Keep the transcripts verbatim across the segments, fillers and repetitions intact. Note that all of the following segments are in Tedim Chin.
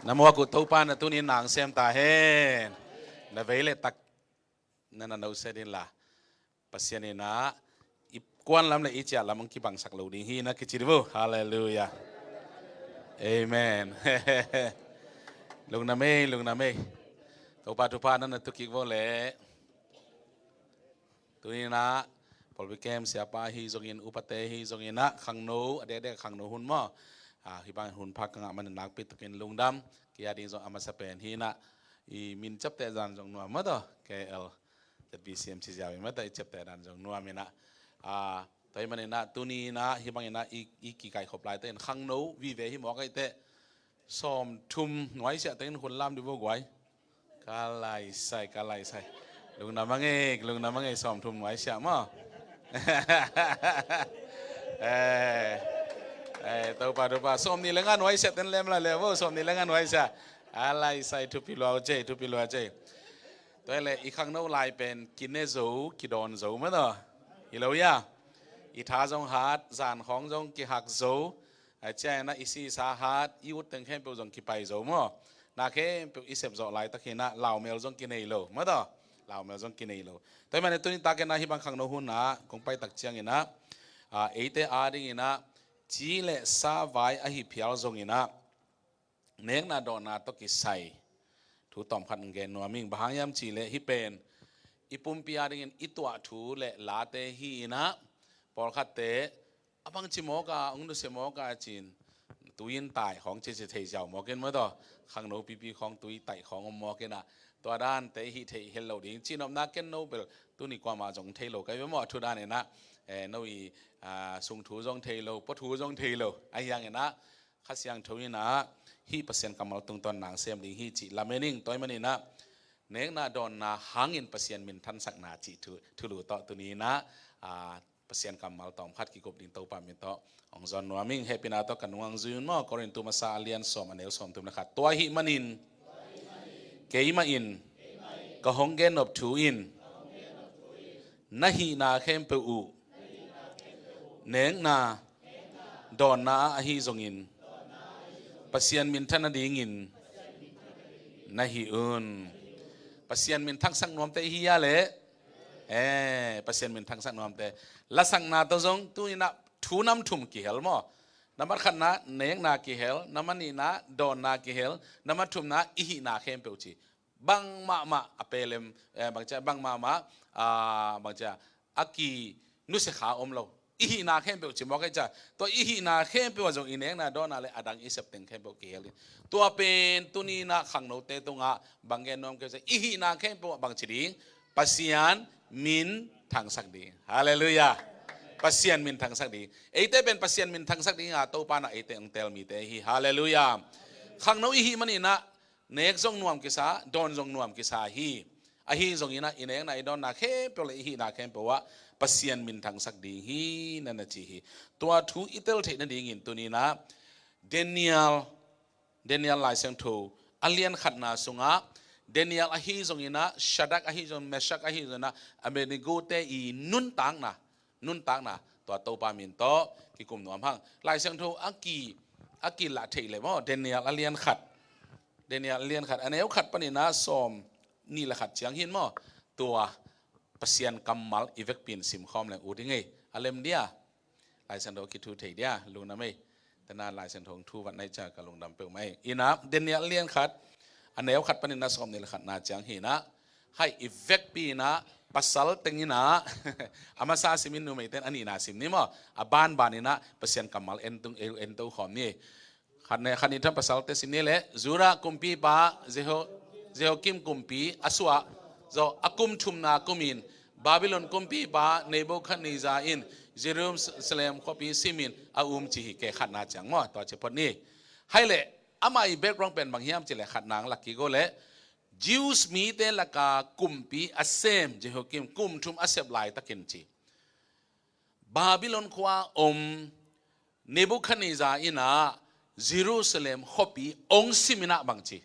Na muak uh Topa na tuni nang sem ta hen. Na vei le tak na na no se din la. Pasian in ah i kuan lam le i ciah lam hong kibangsak lo ding hi na kici ding uh. Halleluiah. Amen. Lungdam ei, lungdam ei. Topa thupha na na tukik vo le. Tuni in ah pawlpi kem siapa hi zongin, upate hi zongin ah, khangno a dekdek khangno hun maw, a, hih bang hun phak ka ngah manin nakpi takin lungdam. Kei a ding zong a masa pen hi in ah, i min ciapteh dan zong nuam maw taw, K L Z B C M ci ziau in maw taw, i ciapteh dan zong nuam in ah, a, tua ahih manin ah tuni in ah hih bangin ah i, i kikaikhop laitakin khangno vive hi mawk ahih teh sawmthum nuaisiah takin hun lam dih vo guai. Ka laisai, ka laisai. Lungdam a ngei, lungdam a ngei, sawmthum nuaisiah maw. Eh, eh, Topa, Topa. Sawmnih le nga nuaisiah ten lem la le vo, sawmnih le nga nuaisiah. A laisai, thupi lua cei, thupi lua cei. Tua le i khangno lai pen kine zo, kidawn zo maw taw. Hi lo ia. I tha zong hat, zan khawng zong kihak zo. A ciang in ah i sisa hat, i ut teng khempeuh zong kipai zo maw. Na khempeuh i sep zawh laitak hi in ah laumel zong kinei lo maw taw. Laumel zong kinei lo. Tua ahih manin tuni takin ah hih bang khangno hun ah kong pai tak ciangin ah, a, eite a dingin ah ci le sa vai ahi phial zongin ah nekna dawnna tawh kisai thu tawmkhat hong gen nuam ing. Bang hang hiam cih leh hih pen i pumpi a dingin i tuah thu le late hi in ah, pawlkhatte a bangci mawk a, hong nusia mawk a ci-in tui in tai khawng cici thei ziau mawk in maw taw, khangno pipi khawng tui tai khawng om mawk in ah, tua dante hih theih hel lo ding cihnopna ken no bel tuni kuamah zong thei lo kai ve maw, a thu dan in ah, eh, no i, ah, sung thu zong thei lo, pua thu zong thei lo, ahi hangin ah Kha Siangtho in ah hih Pasian kammal tungtawn nang sem ding hi cih lamen ing. Tua ahih manin ah nekna dawnna hangin Pasian minthangsak na cih thu, thulu tawh tuni in ah, a, Pasian kammal tawmkhat kikup ding Topa min tawh hong zawn nuam ing. Hehpihna tawh ka nung hong zui un maw, Korintu masa a lian sawm a neu sawmthum le khat. Tua ahih manin keimah in ka hong gennop thu in na hihna khempeuh uh nekna dawnna ah ahi zongin Pasian minthang nadingin na hih un. Pasian minthangsak nuamte i hi a leh, eh, Pasian minthangsak nuamte. Lasakna tawh zong tuni in ah thu nam thum kihel maw. Nambat khatna nekna kihel, nambat nihna dawnna kihel, nambat thumna i hihna khempeuh ci. Bang mahmah a pelem, eh, bang cia, bang mahmah, ah, bang cia, a kinusia kha om lo. I hihna khempeuh ci mawk ei cia. Tua i hihna khempeuh ah zong i nekna dawnna le a dang i sep teng khempeuh kihel in. Tua pen tuni in ah khangnote tungah bang gen nuam kei cia. I hihna khempeuh ah bang ci ding. Pasian minthangsak ding. Halleluiah. Pasian minthangsak ding. Eite pen Pasian minthangsak ding a Topa in ah eite hong tel mite hi. Halleluiah. Khangno i hih manin ah nek zong nuam kisa, dawn zong nuam kisa hi. Ahi zongin ah i nekna i dawnna khempeuh le i hihna khempeuh ah Pasian minthangsak ding hi na na ci hi. Tua thu i tel theih nadingin tuni in ah Daniel, Daniel Lai Siangtho a lian khatna sungah Daniel ahi zongin ah, Shadrach ahi zong, Meshach ahi zongin ah, Abednego te i nuntakna, nuntakna tua Topa min tawh kikum nuam hang. Lai Siangtho a ki, a kilah theih le maw, Daniel a lian khat, Daniel a lian khat a neu khat panin ah sawm nih le khat ciang hi in maw, tua Pasian kammal i vekpi in simkhawm leng ut hi ngei. A lem dia, Lai Siangtho kithu thei dia, lungdam ei. Tena Lai Siangtho thu vat nai cia ka lungdam peuhmah ei. In ah Daniel a lian khat a neu khat panin ah sawm nih le khatna ciang hi in ah, hai, i vekpi in ah pasal teng in ah a masa sim in, numei ten a nihna sim ni maw. A banban in ah Pasian kammal en tung, en, en to khawm ni. Khat ne, khat nih tham pasalte sim ni le, Judah kumpipa Jeho-, Jehoiakim kumpi a suah zawh a kum thumna kumin Babylon kumpipa Nebuchadnezzar in Jerusalem khuapi simin a um ci hi. Kei khatna ciang maw, tua ci phot ni. Hai le, amah i background pen bang hiam ci le, khatna hong lak kik o le, Jews mite laka kumpi a sem, Jehoiakim kum thum a sep laitakin ci, Babylon khua om Nebuchadnezzar in ah Jerusalem khuapi ong sim in ah bang ci,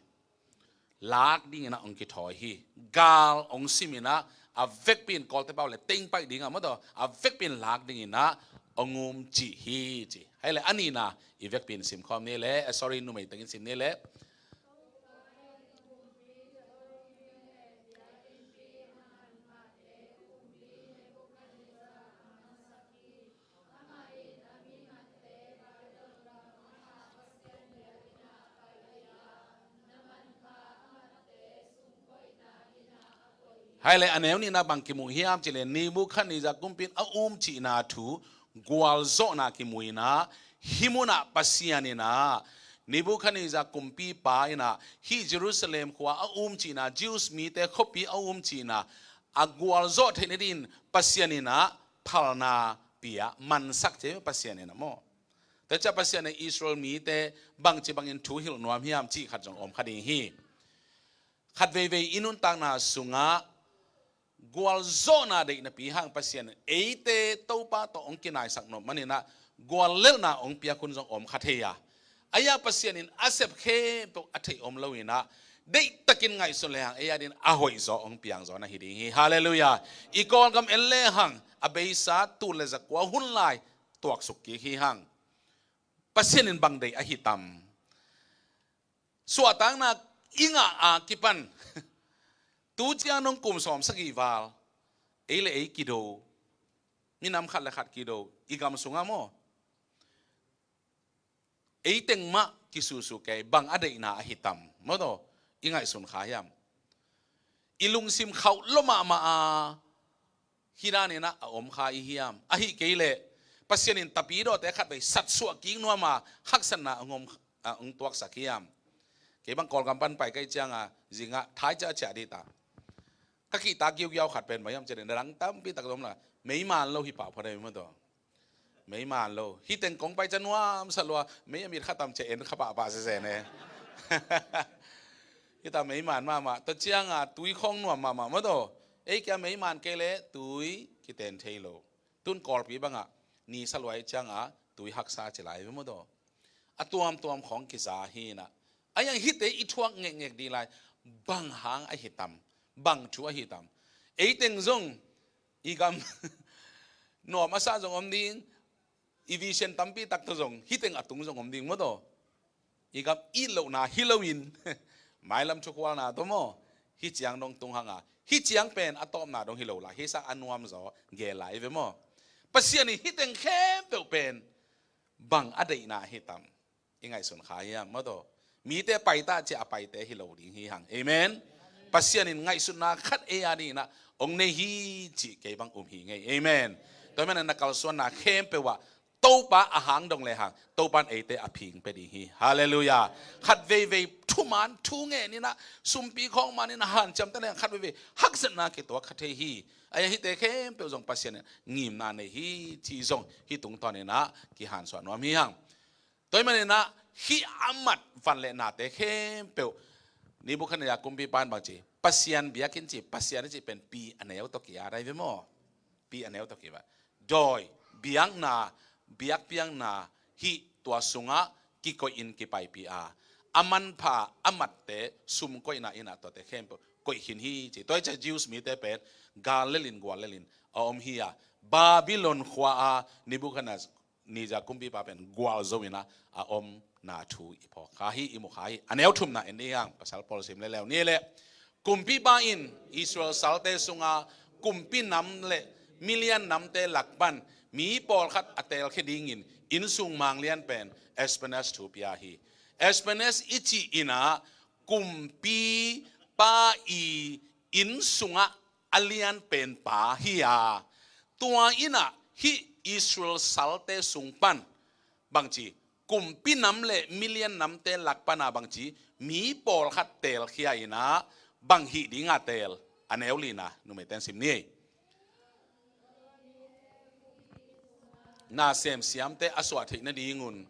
lak dingin ah ong kithawi hi. Gal ong sim in ah a vekpi in, Kawlte pau le teng paih ding a maw taw, a vekpi in lak dingin ah ong um ci hi ci. Hai le, a nihna i vekpi in simkhawm ni le, eh, sorry, numei teng in sim ni le. Hai le a neu nihna bang kimu hiam cih le Nebuchadnezzar kumpi in a um cihna thu gualzawhna kimu inah hih munah Pasian inah Nebuchadnezzar kumpipa inah hih Jerusalem khua a um cihna, Jews mite khuapi a um cihna a gualzawh theih nadingin Pasian inah phalna pia mansak ci Pasian inah maw. Tua ciah Pasian inah Israel mite bangci bangin thu hilh nuam hiam cih khat zong om kha ding hi. Khat veivei i nuntakna sungah gualzawhna deih napi hang Pasian in eite Topa tawh hong kinaisak nop maninah guallelhna hong piak hun zong om kha thei a. Ahi a Pasian in a sep khempeuh a theih om lo inah deihtakin ngaihsun lehang ei adin a hoihzaw hong piangzaw na hi ding hi. Halleluiah. I Kawlgam en lehang a beisa tul le zakua hun lai tuaksuk kik hi hang. Pasian in bang deih ahi tam? Suahtakna i ngah a kipan tu ciang nong kum sawm sagih val ei le ei kido, minam khat le khat kido, i gam sungah maw, ei teng mah kisusu kei bang a deihna ahi tam? Maw taw, i ngaihsun kha hiam? I lungsim khauh lo mahmah a hih dan inah a om kha i hiam? Ahi kei leh Pasian in tapidawte khat vei satsuah kik nuam a haksatna a ngom a hong tuaksak hiam? Kei bang Kawlgam pan pai kai cianga zingah thai ciah ciah dih ta. Ka kihta giugiau khat pen mah hiam ciah dih na dang tampi tak zom la meiman lo hi pah phot a mei maw taw. Meiman lo. Hih teng kong pai ciah nuamsa lua mei a mit kha tam ciah en kha pahpah sese ne. Hih ta meiman mahmah. Tua cianga tui khawng nuam mahmah maw taw. Ei kia meiman kei leh tui kiten thei lo. Tun Kawlpi bangah ni sa luai cianga tui haksa ci lai ve maw taw. A tuamtuam khawng kiza hi inah a yang hihte i thuak ngekngek dih lai. Bang hang ahi tam? Bang thu ahi tam? Ei teng zong i gam nuam a sa zong om ding, i vision tampi tak tawh zong hih teng a tung zong om ding maw taw. I gam it lohna hi loin mailam thukhualna tawh maw, hih ciang dong tung hanga hih ciang pen a tawpna dong hi lo lai, hih sang a nuamzaw gel lai ve maw. Pasian in hih teng khempeuh pen bang a deihna ahi tam? I ngaihsun kha hiam maw taw? Mite paita ciah a paite hi lo ding hi hang. Amen. Pasian in ngaihsutna khat ei a dingin ah hong nei hi cih kei bang um hi ngei. Amen. Tua hi manin na kalsuanna khempeuh ah Topa a hang dong lehang Topa in eite a phing pia ding hi. Halleluiah. Khat veivei thuman thu ngenin ah sumpi khawng manin ah hanciam ta lehang khat veivei haksatna kituak kha thei hi. Ahi a hihte khempeuh zong Pasian in ngimna nei hi cih zong hih tungtawnin ah kihansuah nuam hi hang. Tua hi manin ah hih a mat van le nate khempeuh Nebuchadnezzar kumpipa in bang ci, Pasian biakinn ci, Pasian i cih pen pi a neu tawh ki-at ahi ve maw? Pi a neu tawh ki-at. Dawi, biakna, biakpiakna, hih tua sungah kikoihin kipaipih a, a manpha a matte sum koihna in ah tuate khempeuh koih khin hi ci. Tua hi ciah Jews mite pen gal lelin gual lelin a om hi a, Babylon khua-a Nebuchadnezzar Nebuchadnezzar kumpipa pen gualzo in ah a omna thu i phawk kha hi, i mu kha hi. A neu thumna en dih hang, Pasal Paul sim leuleu ni leh. Kumpipa in Israel salte sunga kumpi nam le milian namte lak pan mi pawlkhat a teelkhia dingin innsung manglian pen Ashpenaz thu pia hi. Ashpenaz i cih in ah kumpipa i inn sungah a lianpen pa hi a, tua in ah hih Israel salte sung pan bangci, kumpi nam le milian namte lak pana bangci mi pawlkhat teelkhia in ah bang hih dinga teel? A neu lina, numeiten sim ni. Na semsiamte a suah theih nadingun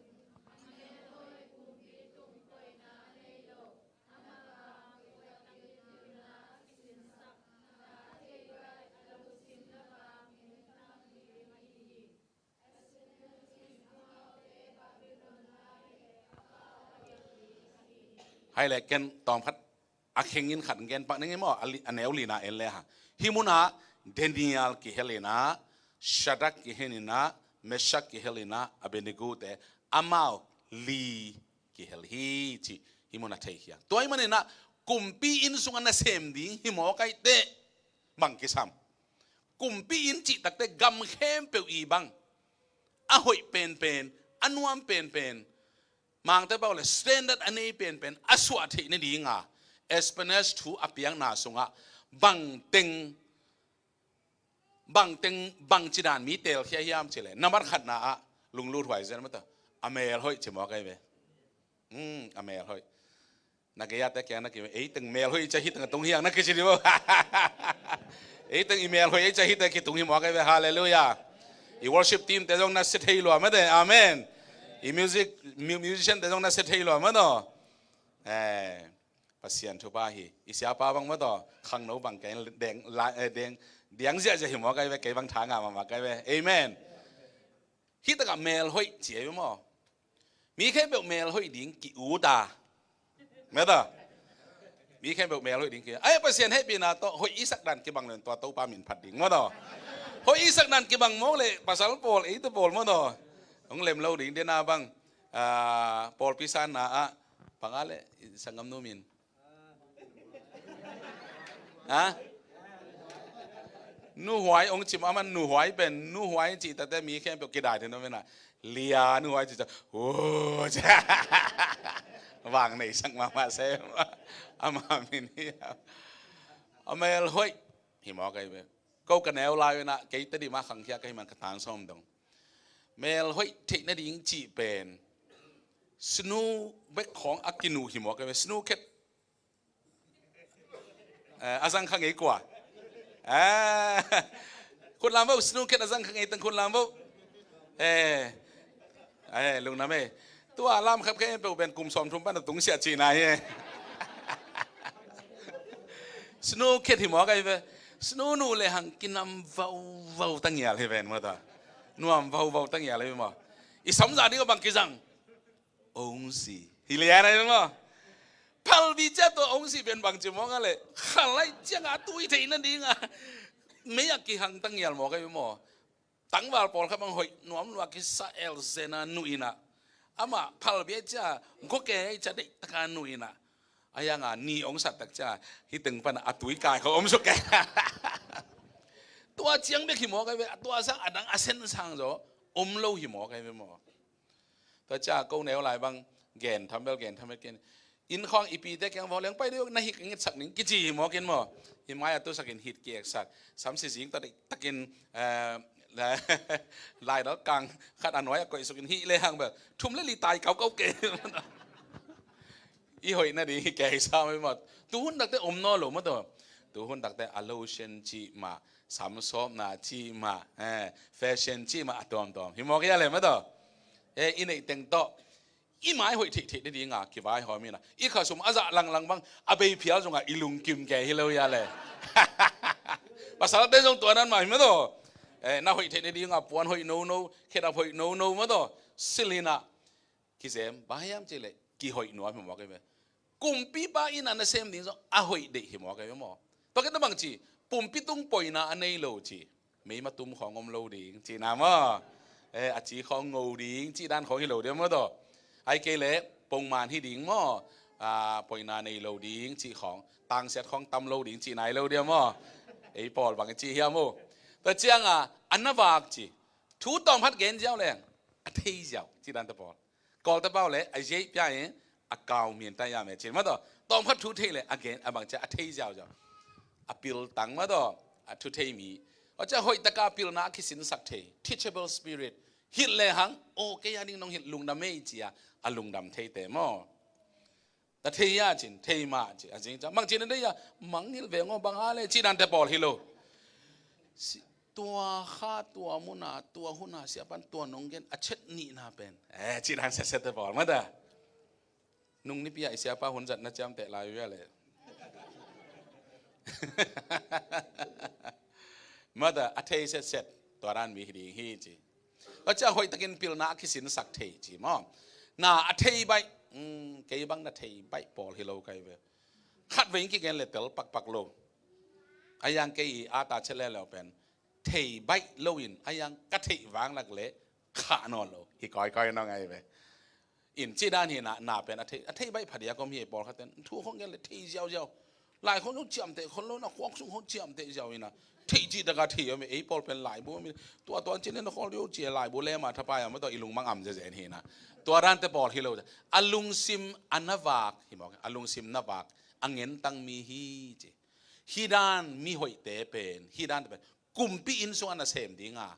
hai le ken tawm khat a khengin khat gen pak ning i maw, a li-, a neu lina en le hang. Hih munah Daniel kihel in ah, Shadrach kihel in ah, Meshach kihel in ah, Abednego te amau li kihel hi cih hih munah thei hi a. Tua hi manin ah kumpi inn sungah nasem ding hi mawk ahih teh bang kisam? Kumpi inn cih takteh gam khempeuh i bang a hoih penpen, a nuam penpen, mangte bau le standard a nei penpen a suah theih nadinga Ashpenaz thu a piakna sungah Bang teng, bang teng, bang ci dan mi telkhia hiam ci leh, nambat khatna ah lunglut huai zen mata, a mel hoih ci mawk ai ve. Hmm, a mel hoih. Na gei a te kiang na ki, ei teng mel hoih i cia hi teng a tung hiang na kici di bo. Ei teng i mel hoih i cia hi teng kitung hi mawk ai ve. Halleluiah. I worship team te zong na se thei lua mate. Amen. I music, mu-, musician te zong na se thei lua mate. Eh, Pasian thupha hi. I siapa bang mate. Khangno bang kei deng, la, eh, deng, diang ziahziah hi mawk ai ve, kei bang tha ngah mahmah ai ve. Amen. Hih takah mel hoih ci ai ve maw? Mi khempeuh mel hoih ding ki-ut a. Mata. Mi khempeuh mel hoih ding ki-ut. Ai, Pasian hehpihna tawh hoih i sak dan kibang leh tua Topa min phat ding maw taw. Hoih i sak dan kibang mawk leh pasal pawl, eite pawl maw taw. Hong lem lo ding dena bang. Ah, pawlpi sanna ah. Bang a leh, sanggam nu min. Ha? Nuhuai ong cim a man nuhuai pen, nuhuai cih tate mi khempeuh kidai den om ina. Lia nuhuai cih ca. Hu, ca. Vang nei sak mahmah sem. Ama min hi. A mel hoih. Hi mawk ai ve. Ko ka neu lai ina, kei tadi ma khangkhia ka hi man ka tan sawm dong. Mel hoih theih nading cih pen. Snu bek khawng a kinu hi mawk ai ve. Snu khet Eh, a zang kha ngei kua. Eh, khut lam vo, snu khet a zang kha ngei teng khut lam vo. Eh, eh, lungdam e. Tua lam khap khe peuh pen kum sawm thum pan a tung sia cihna hi. Snu khet hi mawk ai ve. Snu nu le hang kinam vauvau tangial hi ven maw ta. Nuam vauvau tangial hi maw. I samza ding a bang kizang. Ong si. Hi lian ai maw. Phalbi cia tua ong si pen bang ci mawk a leh. Khalai ciang a tui theih nading a. Mei a kihang tangial mawk ai maw. Tangval pawl kha bang hoih nuam lua kisa el zena nu ina. Ama phalbi cia goke cia deih taka nu ina. A yang a ni ong sat tak cia. Hi teng pan a tui kai kho om suk ke. Tua ciang bek hi mawk ai ve. Tua sang a dang a sen sang zo. Om lo hi mawk ai ve maw. Tua cia ko neu lai bang gen tham bel gen tham bel ken. Inn khawng i pite kiang vawleng pai deuh na hik ngit sak ning kici hi mawk in maw. I mai a tu sakin hit kiek sak. Sam si zing ta takin, eh, lai dal kang khat a nuai a koih sukin hih le hang bel. Thum le li tai kau kau ke. I hoih nading hi kei sa mai maw. Tu hun takte om nawn lo maw taw. Tu hun takte a lotion cih mah, sam sawpna cih mah, eh, fashion cih mah a tuamtuam. Hi mawk ia le maw taw. Eh, i neih teng tawh. I mai hoih theihtheih nading a kivaihawm ina. I khasum a zah langlang bang a bei phial zongah i lungkim kei hi lo ia le. Pasalte zong tua nan mah hi maw taw. Eh, na hoih theih nading a puan hoih nono, khedap hoih nono maw taw. Silina. Kizem, bang hiam cih leh, kihoih nuam hi mawk ai ve. Kumpipa inn a nasem ding zong a hoih deih hi mawk ai ve maw. Tua khit na bang ci, pumpi tung poina a nei lo ci. Meima tum khawng om lo ding, cihna maw. Eh, a ci khawng ngo ding, cih dan khawng hi lo ding maw taw. Ai kei leh, pongman hi ding maw. Ah, poina nei lo ding, cih khawng. Tangsiat khawng tam lo ding, cihna hi lo ding maw. Ei pawl bang ci hiam maw. Tua ciang a, a na vak ci. Thu tawm khat gen ziau leng. A thei ziau, cih dan te pawl. Kawlte pau le a zeih pia in a kau mian ta ya me cin maw taw. Tawm khat thu thei le a gen a bang cia a thei ziauziau. A pil tang maw taw a thu thei mi. A cia hoih taka pilna a kisinsak thei. Teachable spirit. Hilh le hang, o kei a ding nong hilh lungdam ei cia a lungdam thei te maw. Na thei a cin, thei mah ci, a zing cia. Mang cin a dei a, mang hilh ve ngaw bang a le, cih dan te pawl hi lo. Si, tua kha, tua muna, tua huna, siapan, tua nong gen, a chet nihna pen. Eh, cih dan sese te pawl, maw taw. Nung nipi a i siapa hun zat na ciamteh lai uh ia le. Maw taw, a thei setset, tua dan mi hi ding hi ci. Tua cia hoih takin pilna a kisinsak thei ci maw. Na a thei baih, mm, kei bang na thei baih pawl hi lo kai ve. Khat vei in kigen le tel pakpak lo. A yang kei i a ta che le leu pen. Thei baih lo in, a yang ka theih vang lak le khah nawn lo. Hi kawikawi naw ngai ve. In ci dan hi na, na pen a thei, a thei baih phadia kom hi pawl khat ten. Thu khong gen le thei ziauziau. Lai khong zong ciamteh khon lo na khuak sung khong ciamteh ziau ina. Thei ci taka thei om ei pawl pen laibu om ina. Tua tua ci le na khol dio ci laibu le ma thapai a maw taw i lungmang am zezen hi na. Tua dan te pawl hi lo. A lungsim a na vak hi mawk. A lungsim na vak. A ngentang mi hi ci. Hih dan mi hoihte pen, hih dante pen kumpi inn sungah nasem dinga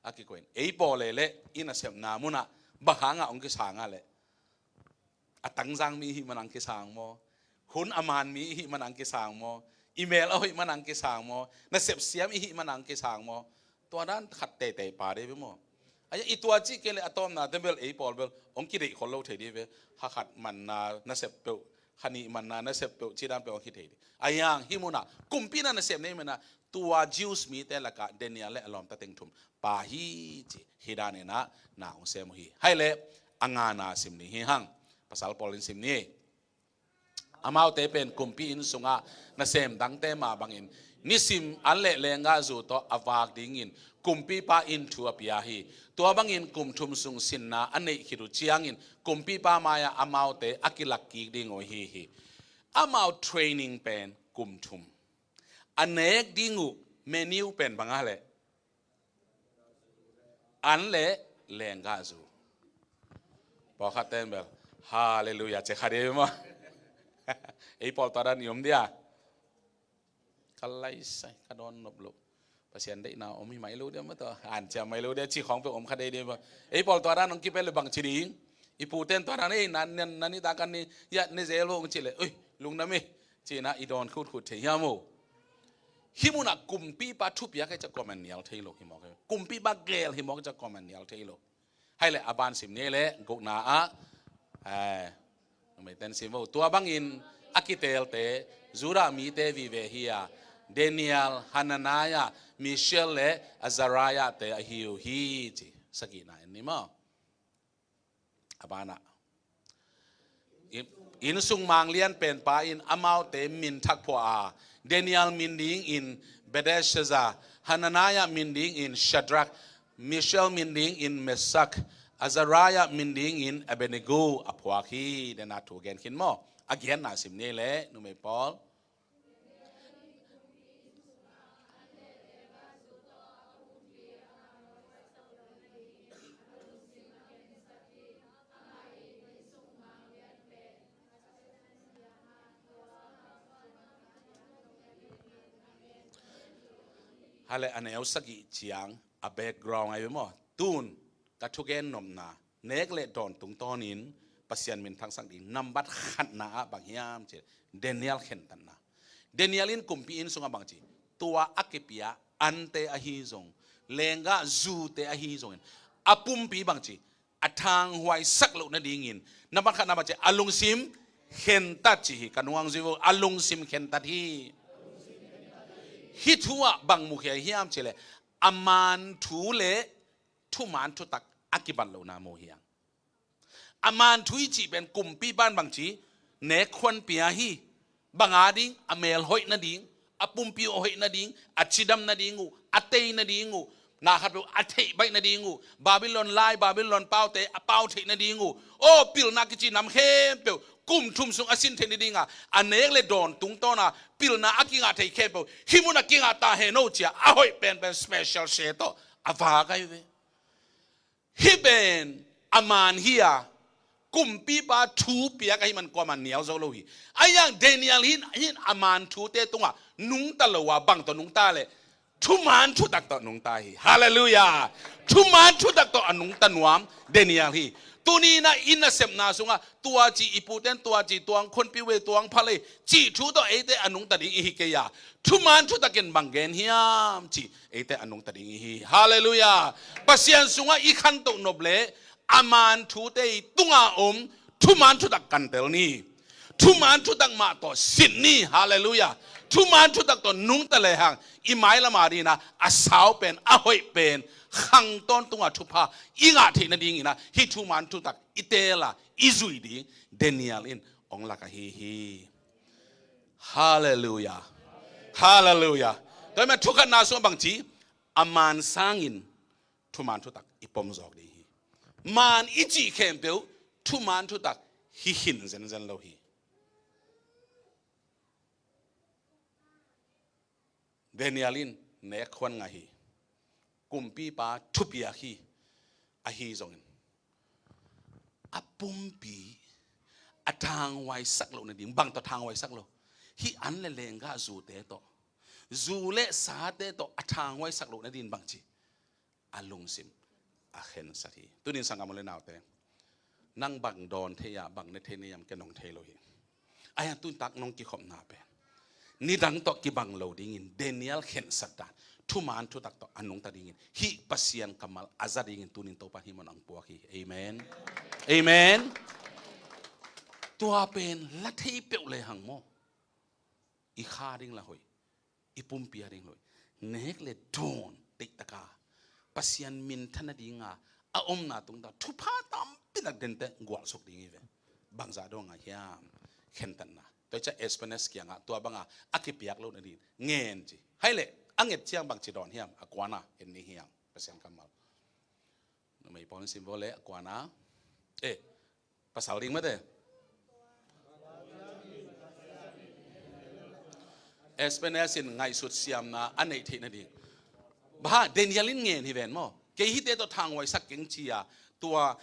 a kikoih in, ei pawl leh i nasepna munah bang hangah hong kisang a leh, a tangzang mi i hih manang kisang maw? Hun a man mi i hih manang kisang maw? I mel a hoih manang kisang maw? Nasep siam i hih manang kisang maw? Tua dan khat teitei pa dei ve maw? Ahi a, i tua cih kei leh a tawpna te bel ei pawl bel hong kideih khol lo thei ding ve. Kha khat manna nasep peuh, kha nih manna nasep peuh, cih dan peuh hong kithei ding. Ahi hang hih munah kumpi na nasem nei manah tua Jews mite lakah Daniel leh a lawmta teng thum pa hi ci, hih dan inah na hong sem uh hi. Hai leh a ngana sim ding hi hang. Pasal pawl in sim ni. Amaute pen kumpi inn sungah nasem dangte mah bangin nisim an leh lenggahzu tawh a vak dingin kumpipa in thu a pia hi. Tua bangin kum thum sung sinna a neih khit uh ciangin kumpipa mai-ah amaute a kilak kik ding uh ahi hi. Amau training pen kum thum. A nek ding uh menu pen bang a leh an leh lenggahzu. Pawlkhat ten bel halleluiah ci kha ding maw? Ei pawl tua dan i om dia? Ka laisai, ka dawn nop lo. Pasian deihna om hi mai lo dia maw, tua an cia mai lo dia, ci khawng peuh om kha dei ding maw? Ei pawl tua dan hong kipia leh bang ci ding? I pute in tua dan, ei, na, na, na ni ta kan ni, ya, ne zel hong ci leh, ui, lungdam hi, ci-in ah i dawn khutkhut thei hiam maw? Hih munah kumpipa thupiak hi ciang kuaman nial thei lo hi mawk hi. Kumpipa gel hi mawk hi ciang kuaman nial thei lo. Hai leh a ban sim ni leh gukna ah, eh, numei ten sim vo. Tua bangin a kiteelte Judah mite vive hi a, Daniel, Hananiah, Mishael leh Azariah te ahi uh hi ci. Sagihna en ni maw? A banah, inn, inn sung mang lian penpa in amaute min thak phuah a, Daniel min dingin Belteshazzar, Hananiah min dingin Shadrach, Mishael min dingin Meshach, Azariah min dingin Abednego a phuak hi. Dena thu gen khin maw? A genna sim ni leh numei pawl. Hai leh a neu sagih ciang a background ahi ve maw? Tun ka thugen nopna, nek leh dawn tungtawnin Pasian min thangsak ding nambat khatna ah bang hiam cih leh Daniel khentatna. Daniel in kumpi inn sungah bang ci, tua a kipia ante ahi zong, lenggahzute ahi zongin a pumpi bang ci, a thanghuaisak loh nadingin nambat khatna bang ci, a lungsim khentat ci hi. Ka nungah zui vo, a lungsim khentat hi. Hih thu ah bang mukhia hiam cih leh a man thu leh thuman thutak a kibat lohna mu hi hang. A man thu i cih pen kumpipa in bang ci, nek khuan pia hi. Bang a ding? A mel hoih nading, a pumpi uh hoih nading, a cidam nading uh, a tei nading uh, na khat peuh a theih baih nading uh, Babylon lai, Babylon paute a pau theih nading uh, aw, pilna kici nam khempeuh kum thum sung a sin theih nading a, a nek leh dawn tungtawn a pilna a kingah theih khempeuh hih mun a kingah ta hen aw ci-a a hoih penpen special se tawh a vak ahi ve. Hih pen a man hi a, kumpipa thu piak ahih man kuaman nial zo lo hi. Ahi hang Daniel hi in, hi in a man thute tungah nungta lo a, bang tawh nungta leh thuman thutak tawh nungta hi. Halleluiah. Thuman thutak tawh a nungta nuam Daniel hi. Tuni in ah i nasepna sungah tua ci, i pute in tua ci, tua hong khonpih uh ei, tua hong phal ei cih thu tawh eite a nungta ding i hi kei a, thuman thutakin bang gen hiam cih eite a nungta ding i hi. Halleluiah. Pasian sungah i khantoh nop leh a man thute i tungah om thuman thutak kantel ni. Thuman thutak mah tawh sin ni. Halleluiah. Thuman thutak tawh nungta lehang i mailam a ding in ah a sau pen, a hoih pen khang tawntung a thupha i ngah theih nadingin ah hih thuman thutak i teel a, i zui ding Daniel in hong lak ahi hi. Halleluiah. Halleluiah. Tua ahih man thukhatna sungah bang ci, a man sangin thuman thutak i pom zawk ding hi. Man i cih khempeuh thuman thutak hi khin zenzen lo hi. Daniel in nek khuan ngah hi. Kumpipa thupiak hi. Ahi zongin a pumpi a thanghuaisak loh nading, bang tawh thanghuaisak lo? Hih an leh lenggahzute tawh. zu le sate tawh a thanghuaisak loh nading bangci a lungsim a khensat hi. Tunin sanggam u le naute, nang bang dawn thei a, bang ne thei na hiam, ken hong thei lo hi. Ahi hang tun tak nong kikhopna pen nidang tawh kibang lo dingin Daniel khensat dan thuman thutak tawh a nungta dingin hih Pasian kammal a za dingin tunin Topa hih mun ah hong puak hi. Amen. Amen. Tua pen la thei peuh le hang maw, i kha ding la hoih, i pumpi a ding hoih. Nek le dawn teihtaka Pasian minthan nadinga a omna tungta thupha tampi nak dente gualsuk ding hi ve. Bangzah dong a hiam? Khentatna. Tua hi ciah Espenes kiangah tua banga a kipiak loh nading ngen ci. Hai leh a nget ciang bangci dawn hiam? A kuana en ni hiam? Pasian kammal. Numei pawl in sim vo le a kuana. Eh, pasal ding mate. Espenes in ngaihsut siamna a neih theih nading. Bang hang? Daniel in ngen hi ven maw. Kei hihte tawh thanghuaisak keng ci-a tua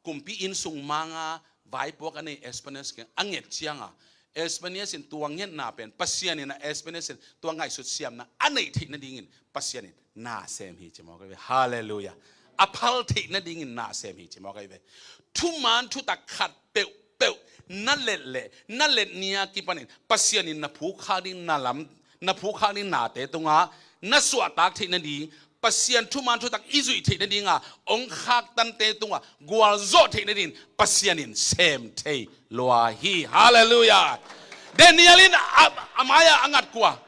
kumpi inn sung manga vaipuak a nei Espenes kiang a nget cianga, Espenes in tua ngetna pen Pasian in a, Espenes in tua ngaihsut siamna a neih theih nadingin Pasian in na sem hi ci mawk ahi ve. Halleluiah. A phal theih nadingin na sem hi ci mawk ahi ve. Thuman thutak khat peuhpeuh na let leh na let ni-a kipanin Pasian in na phukkhak ding na lam, na phukkhak ding nate tungah na suahtak theih nading, Pasian thuman thutak i zuih theih nadinga hong khaktante tungah gualzawh theih nadingin Pasian in sem thei lua hi. Halleluiah. Daniel in a, a mai-ah a ngat kua?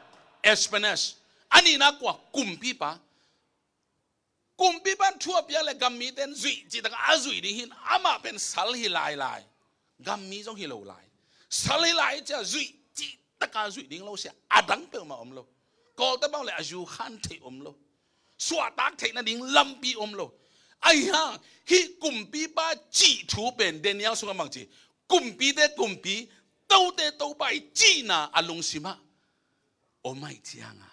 Espenes. A nihna kua? Kumpipa. Kumpipa in thu a piak le gammite in zuih cihtak a zuih ding hi-in amah pen sal hi lailai. Gammi zong hi lo lai. Sal hi lai cia zuih cihtaka zuih ding lo sia. A dang peuhmah om lo. Kawlte bang le a zu khan theih om lo. Suahtak theih nading lampi om lo. Ahi hang hih kumpipa cih thu pen Daniel sungah bang ci? Kumpite kumpi, tote topa i cihna a lungsimah om ahih cianga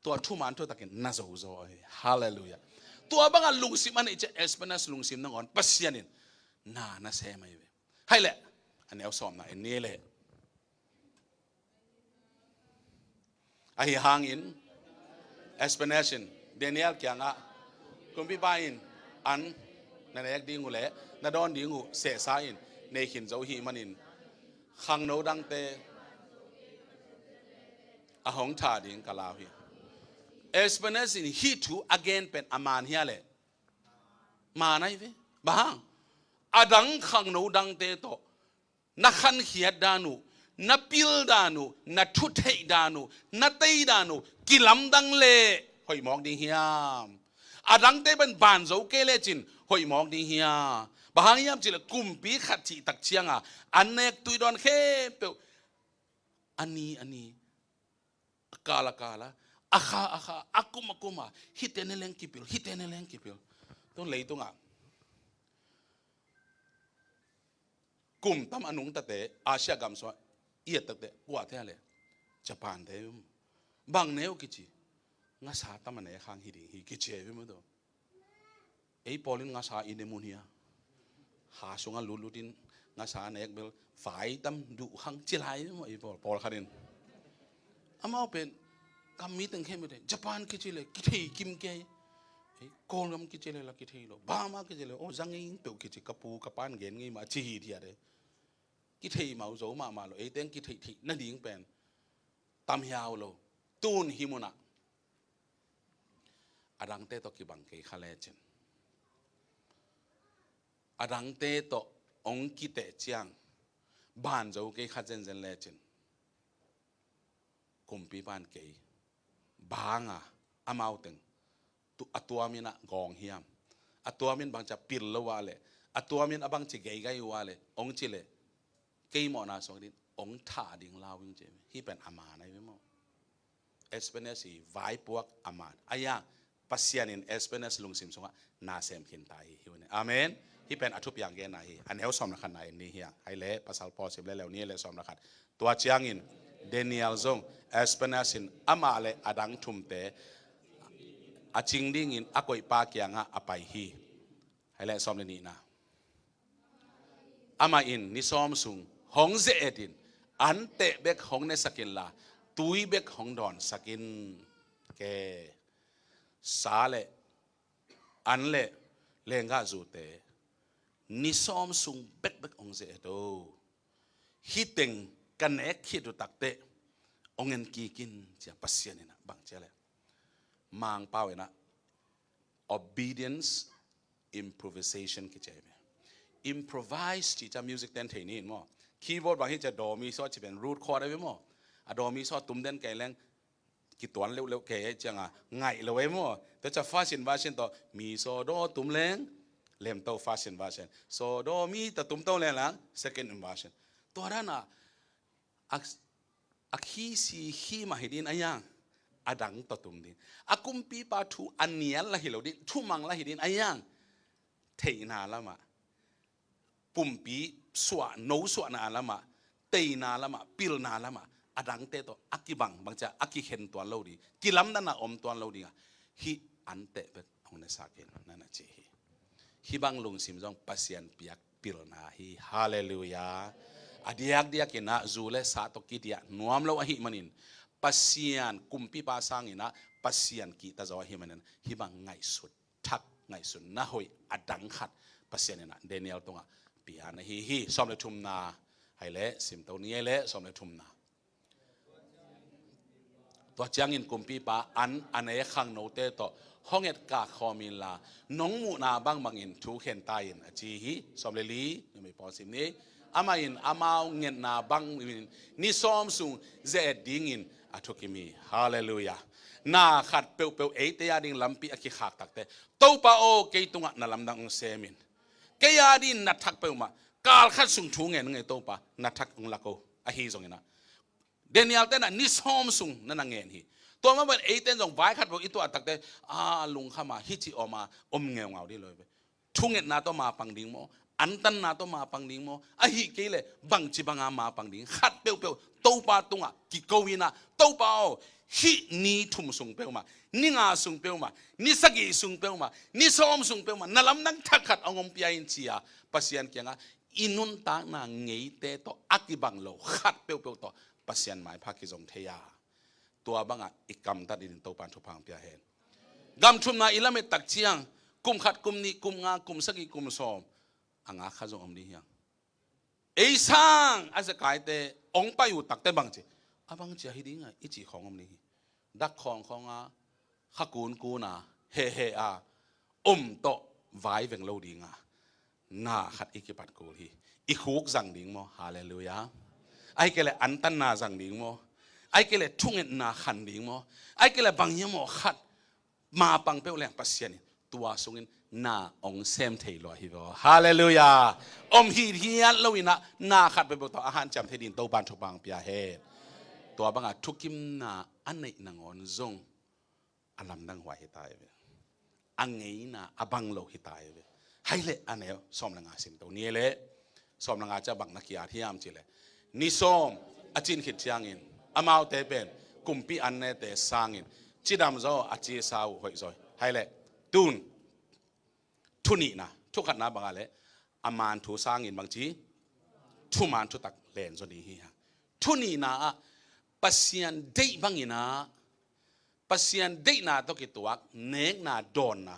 tua thuman thutakin na zozo ahi. Halleluiah. Tua banga lungsim a neih ciah Espenes lungsim nangawn Pasian in na na sem ahi ve. Hai leh a neu sawmna en ni leh. Ahi hangin Espenes in Daniel kiangah, kumpipa in an na nek ding uh le na dawn ding uh sehsa in nei khin zo hih manin khangno dangte a hong thah ding ka lau hi. Espenes in hih thu a gen pen a man hia leh? Man ahi ve. Bang hang? A dang khangno dangte tawh na khankhiat dan uh, na pil dan uh, na thutheih dan uh, na tei dan uh kilamdang leh hoih mawk ding hiam? A dangte pen ban zo kei lecin hoih mawk ding hiam? Bang hang hiam cihleh kumpi khat cihtak cianga an nek tui dawn khempeuh a ni a ni, a kal a kal a, a kha a kha, a kum a kum a, hihte ne leng kipil, hihte ne leng kipil. Tun leitungah kum tam a nungtate, Asia gam sungah i ettakte kuate a le? Japante. Bang ne uh kici? Ngasa tam a nek hang hi ding hi kici ahi ve maw. Ei pawl in ngasa i ne mun hi a, ha sungah lutlutin ngasa nek bel vai tam duh hang ci lai maw ei pawl, pawlkhat in. Amau pen gammi teng khempeuh te, Japan kici le kithei kim kei. Ei Kawlgam kici le la kithei lo. Burma kici le, aw, za ngei peuh kici, ka pu ka pa'n gen ngei mah ci hi thiat e. Kithei mah uh zo mahmah lo, ei teng kithei theih nading pen tam hiau lo. Tun hih munah a dangte tawh kibang kei kha lecin, a dangte tawh hong kiteh ciang ban zo kei kha zenzen lecin, kumpipa in kei banga amau teng tu-, a tuamin ah gawng hiam? A tuamin bangci a pil lo a le, a tuamin a bangci geigai uh a le, hong ci le, kei mawhna suak ding hong thah ding lau ing ci. Hih pen a man ahi ve maw. Espenes i vaipuak a man. Ahi hang Pasian in Espenes lungsim sungah na sem khin ta hi, hi uh ne. Amen. Hih pen a thupiang genna hi. A neu sawm le khatna en ni hi hang. Hai le pasal pawl sim le leu ni le sawm le khat. Tua ciangin Daniel zong Espenes in amah le a dang thumte a cing dingin a koihpa kiangah a pai hi. Hai le sawm le nihna. Amah in ni sawm sung hong ze-etin anteh bek hong nesak inla tui bek hong dawnsak in. Sa le an le lenggah zute ni sawm sung bekbek hong ze-et o. Hih teng ka nek khit uh takteh hong en kik in, ci a Pasian in ah bang ci a le Mangpau in ah obedience improvisation kici a hi ve. Improvise ci ca music ten thei ni in maw. Keyboard bang hi ca do mi saw ci pen root chord a hi ve maw. A do mi saw tum den kei leng kituan leuhleuh kei cianga ngaih lo a hi maw. Tua ca first inversion tawh mi saw do tum leng lemto first inversion. Saw do mi ta tumto leng lang second inversion. Tua dan a a, a khi si khi mah hi din a yang a dang tawh tum din. A kumpipa thu a nial la hi lo din, thumang la hi din a yang theihna lamah, pumpi suah, no suahna lamah, teina lamah, pilna lamah a dangte tawh a kibang bangcia a kikhen tuan lo ding, kilamdanna om tuan lo ding a hih anteh bek hong nesak in na na ci hi. Hih bang lungsim zong Pasian piak pilna hi. Halleluiah. A diakdiak in ah zu le sa tawh kidiah nuam lo ahih manin Pasian kumpipa sang in ah Pasian kihta zaw ahih manin hih bang ngaihsut thak, ngaihsutna hoih a dang khat Pasian in ah Daniel tungah pia na hi hi. Sawm le thumna hai le simto ni hai le sawm le thumna. Tua ciangin kumpipa an a ne khangnote tawh hong etkak khawm inla nong muhna bangbangin thu khen ta in a ci hi. Sawm le li, numei pawl sim ni. Amah in amau ngetna bangin ni sawm sung ze-et dingin a thukim hi. Halleluiah. Na khat peuhpeuh eite a ding lampi a kikhak takte Topa aw kei tungah na lamdang hong sem in. Kei a ding na thak peuhmah kal khat sung thu ngen ngei Topa na thak hong lak o. Ahi zongin ah Daniel ten ah ni sawm sung na na ngen hi. Tua mah bang eite in zong vai khat bang i tuah takte a lungkham a hici om a om ngeungau dih lo hi ve. Thungetna tawh mapang ding maw, antanna tawh mapang ding maw, ahih kei leh bangci banga mapang ding khat peuhpeuh Topa tungah kiko in ah Topa aw hih ni thum sung peuhmah, ni nga sung peuhmah, ni sagih sung peuhmah, ni sawm sung peuhmah na lamdang thak khat hong ompia in ci a Pasian kiangah i nuntakna ngeite tawh a kibang lo khat peuhpeuh tawh Pasian maipha kizong thei a, tua bangah i kamtat in Topan thupha hong pia hen. Gam thumna i lamet tak ciang kum khat, kum nih, kum nga, kum sagih, kum sawm a nga kha zong om ding hiang. Ei sang a zakaite hong pai uh takte bangci a bangci ahi ding a i cih khawng om ding hi. Dak khawngkhawng a kha kunkun a hehe a om tawh vai veng lo ding a na khat i kipat kul hi. I khuk zang ding maw? Halleluiah. Ai kei leh antanna zang ding maw? Ai kei leh thungetna khan ding maw? Ai kei leh bang hiam maw khat mapang peuh leng Pasian in tua sungin na hong sem thei lua hi vaw. Halleluiah. Om hithiat lo in ah na khat peuhpeuh tawh a hanciam thei ding Topan thupha hong pia hen. Tua bangah thukimna a neih nangawn zong a lamdang huai hi ta hi ve. A ngeina a bang lo hi ta hi ve. Hai leh a neu sawm le nga simto ni leh sawm le nga ciah bang na ki-at hiam cih leh ni sawm a cin khit ciangin amaute pen kumpi an nete sangin cidam zaw a cisa uh hoih zaw hi. Hai leh tun thu nihna, thu khatna bangah leh a man thu sangin bangci thuman thutak len zaw ding hi hang. Thu nihna ah Pasian deih bangin ah Pasian deihna tawh kituak nekna dawnna,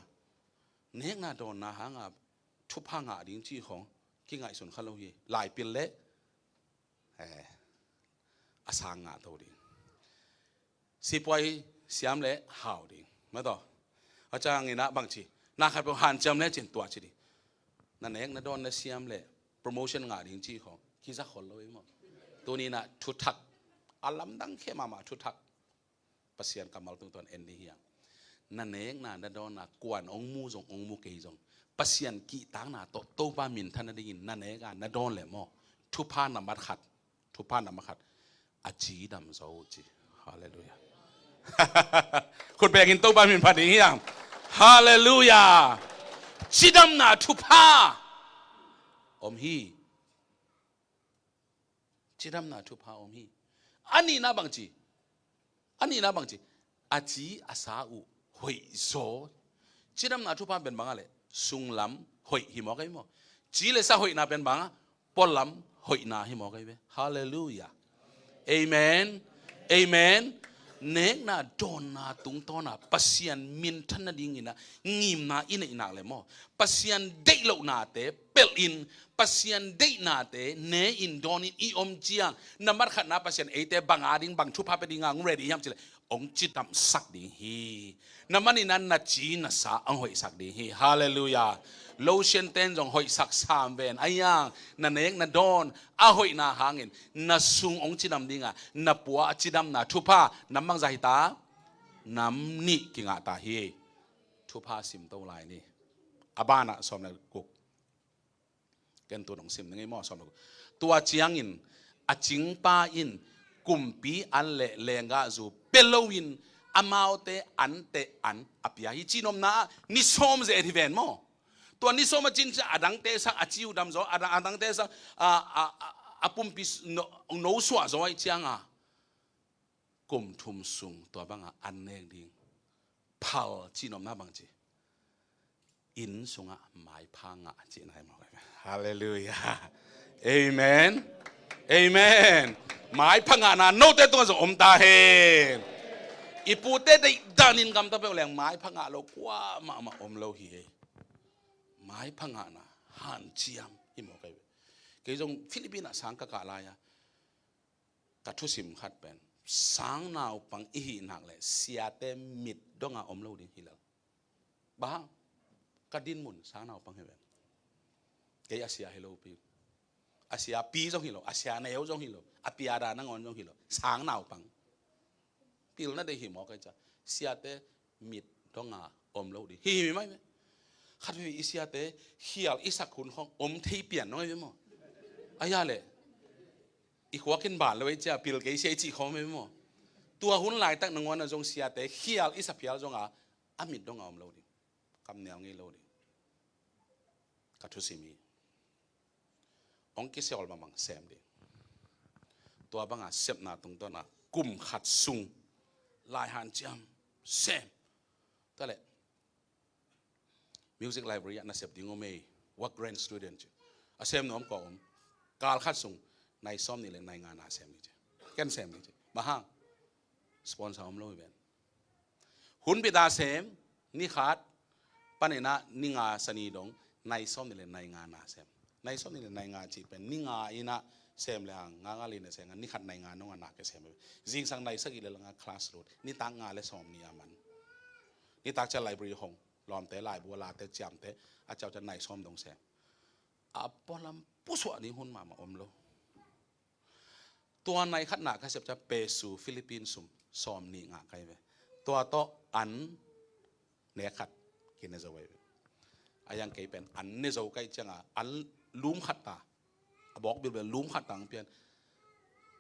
nekna dawnna hanga thupha ngah ding cih khawng kingaihsun kha lo hi. Laipil leh eh, a sang ngah to ding. Sipuai siam leh hau ding. Mataw a ciangin ah bangci na khat peuh hanciam leh cin tua ci ding. Na nek na dawn na siam leh promotion ngah ding cih khawng kiza khol lo hi maw? Tuni in ah thuthak a lamdang khe mahmah thuthak Pasian kammal tungtawn en ding hiang. Na nekna na dawnna kuan hong mu zong hong mu kei zong Pasian kihtakna tawh Topa minthan nadingin na nek a na dawn leh maw? Thupha nambat khat, thupha nambat khat a cidam zaw uh ci. Halleluiah. Khut bengin Topa min phat ding hiang. Halleluiah. Cidamna thupha om hi. Cidamna thupha om hi. A nihna bangci, a nihna bangci a ci a sa uh hoih zaw. Cidamna thupha pen bangah leh sunglam hoih hi mawk ahi maw? Ci le sa hoihna pen bangah pualam hoihna hi mawk ahi ve. Halleluiah. Amen. Amen. nekna dawnna tungtawna Pasian minthan nadingin ah ngimna i neih nak le maw, Pasian deih lohnate pelhin, Pasian deihnate ne-in dawnin i om ciang, na matkhatna Pasian eite bang a ding, bang thupha pia dinga hong ready hiam cih leh, hong cidamsak ding hi. Na manin ah na ci na sa hong hoihsak ding hi. Halleluiah. Lotion ten zong hoihsak sam ven. Ahi hang na nek na dawn a hoihna hangin na sung hong cidam dinga, na pua a cidamna thupha nam bangzah hi ta? Nam nih kingah ta hi. Thupha simto lai ni. A banah sawm le guk. Ken tu nong sim ning ei maw, sawm le guk. Tua ciangin a cingpa in kumpi an le lenggahzu pia loin amaute anteh an a pia hi. Cihnopna ah ni sawm ze-et hi ven maw. Tua ni sawm a cin ciang a dangte sang a ci uh dam zaw, a dang, a dangte sang a, a, a, a pumpi s-, no, no suah zaw ahih cianga kum thum sung tua banga an nek ding. Phal cihnopna bang ci? Inn sungah maipha ngah cihna hi maw? Halleluiah. Amen. Amen. Maipha ngahna note tungah zong om ta hen. I pute deih danin gamta peuh leng maipha ngah lo kua mahmah om lo hi ei. Maipha ngahna hanciam hi maw kei. Kei zong Philippines ah sang ka kah lai-a ka thusim khat pen, sang naupang i hih nak leh siate mit donga om lo ding hi lel. Bang hang? Ka dinmun sang naupang hi ven. Kei a sia hi lo pi. A sia pi zong hi lo, a sia neu zong hi lo, a piada nangawn zong hi lo. Sang naupang. Pilna deih hi maw kei ca. Siate mit donga om lo ding hi, hi mai ve. Khat ve i siate khial i sak hun khong om thei pian nong ai ve maw. Ahi a leh i khuak in ban lo ei cia, pil kei sia i cih khawng mei maw? Tua hun laitak nangawn a zong siate khial i sa phial zonga a mit donga om lo ding. Kam nial ngei lo ding. Ka thusim hi. Hong kisiawl mahmah sem ding. Tua banga sepna tungtawna kum khat sung lai hanciam sem. Tua leh music library ah na sep ding om ei, work grant student ci. A sem nuam kua om. Kal khat sung nai sawm nih le nai nga na sem ni ci. Ken sem ni ci. Bang hang? Sponsor om lo hi ven. Hun bit a sem, ni khat panin ah ni nga sani dong, nai sawm nih le nai nga na sem. Nai sawm nih le nai nga cih pen ni nga in ah sem le hang, nga nga li na sem, ni khat nai nga nong a na ke sem. Zingsang nai sagih le langa class lut. Nitak nga le sawm nih a man. Nitak cia library hong, lawmte laibu a late ciamte, a ciau cia nai sawm dong sem. A pualam pusuah ding hun mahmah om lo. Tua nai khat na ka sep cia peso Philippine sum sawm nih ngah kai ve. Tua tawh an ne khat kine zo ai ve. A yang kei pen an ne zo kai cianga an lum khat ta. A bawk bilbel lum khat tang pian.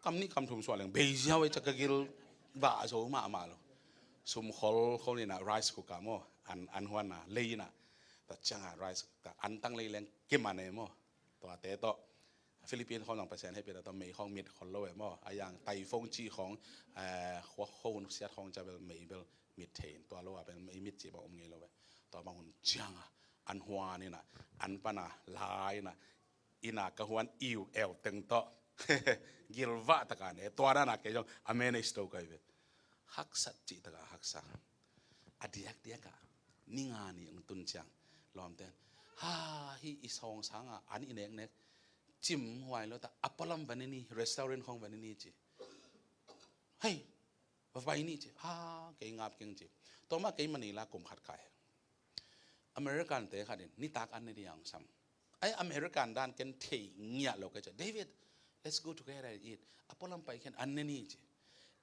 Kam nih kam thum suah leng bei ziau ai cia ka gil vah zo mahmah lo. Sum khol khol ina rice cooker maw. An, an huan na lei ina. Ta cianga rice cooker an tang lei leng kiman e maw. Tuate tawh Philippine khawng zong Pasian hehpihna tawh mei khawng mit khol lo e maw. A yang typhoon cih khawng, eh, khua khua hun siat khawng cia bel mei bel mit thei in. Tua lo a bel mei mit cih bang om ngei lo e. Tua bang hun cianga an huan ina, an pana lai ina, ina ka huan iu eu teng tawh gilvah taka ne. Tua dana kei zong a manage to kai ve. Haksat cih taka haksa. A diakdiaka ni nga ni ong tun ciang lawmten, ha, hi i sawng sanga an i neknek cim huai lo ta, a pualam va ne ni, restaurant khawng va ne ni ci. Hei, va pai ni ci. Ha, kei ngap keng ci. Tua mah kei Manila kum khat kai. American te khat in nitak an ne ding a ong sam. Ai American dan ken thei ngiat lo ka cia. David, let's go together and eat. A pualam pai khen an ne ni ci.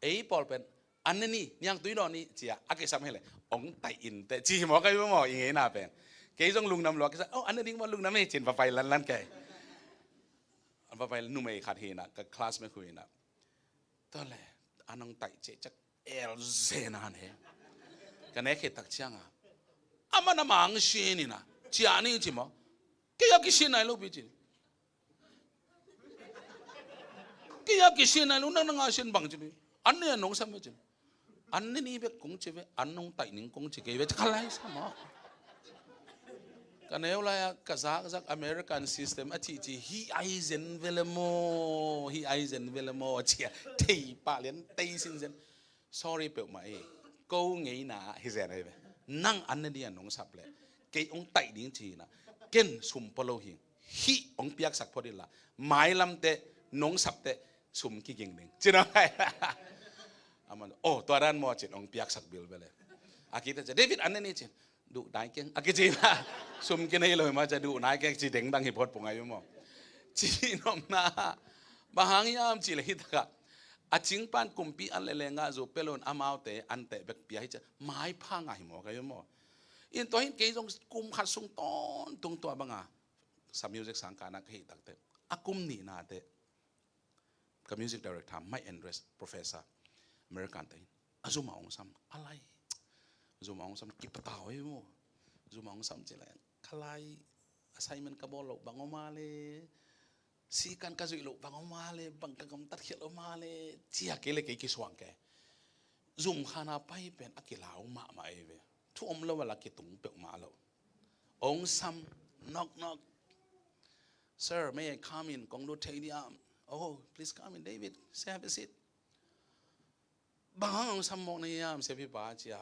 Ei pawl pen an ne ni, niang tui dawn ni cia a kisam hi le. Ong tai in te ci hi maw kai maw i ngeina pen. Kei zong lungdam lo a kisam. Oh, an ne ding maw, lungdam hi cin va pai lanlan kei. An va pai numei khat hi na, ka classmate khu hi na. Tua le, an ong tai cia cak el zena ne. Ka ne khe tak cianga. Ama na mang sin ina. Cia ni ci maw. Kei a kisin nai lo pi ci. Kei a kisin nai lo, nang nang a sin bang ci pi. An ne nong sam ve ci. An ne ni bek kong ci ve, an nong tai ning kong ci kei ve ci ka lai sa maw. Ka neu lai a, ka zak zak American system a ci ci, hi ai zen ve le maw, hi ai zen ve le maw, ci a, thei pah lian, tei sin zen. Sorry peuhmah ei. Ko ngeina ah hi zen ahi ve. Nang an ne ding a nong sap leh kei hong taih ding ci hi na. Ken sum pua lo hi. Hih hong piaksak phot inla, mailam teh nong sap teh sum kiging ding ci na. Aman, oh, tua dan maw, cin hong piaksak bilbel e. A kite ci, David, an ne ni cin. Duh nai keng a kici na. Sum kinei lo hi ma, ca duh nai keng ci dengdang hi phot pong ahi maw. Ci nopna, bang hang hiam cih leh hi takah a cingpan kumpi an leh lenggahzu pia lo in amaute anteh bek pia hi ci a maipha ngah hi mawk ahi maw. In tua hin kei zong kum khat sung tawntung tua banga sa music sang ka na ka hih takteh a kum nihna teh ka music director, Mike Andres, professor, American te in a zum a hong sam, a lai. Zum a hong sam, kipatau ei maw. Zum a hong sam ci leh, ka lai, assignment ka bawl loh bang om a leh, sikan ka zuih loh bang om a leh, bang ka gamtat khial om a leh, ci a kei leh kei kisuang kei. Zum khan a pai pen a kilau mahmah ei ve. Thu om lo a la kitung peuhmah lo. Hong sam, knock knock. Sir, may I come in? Kong lut thei diam? Oh, please come in, David. Say, have a seat. Bang hang hong sam mawk na hiam, siapipa, ci a.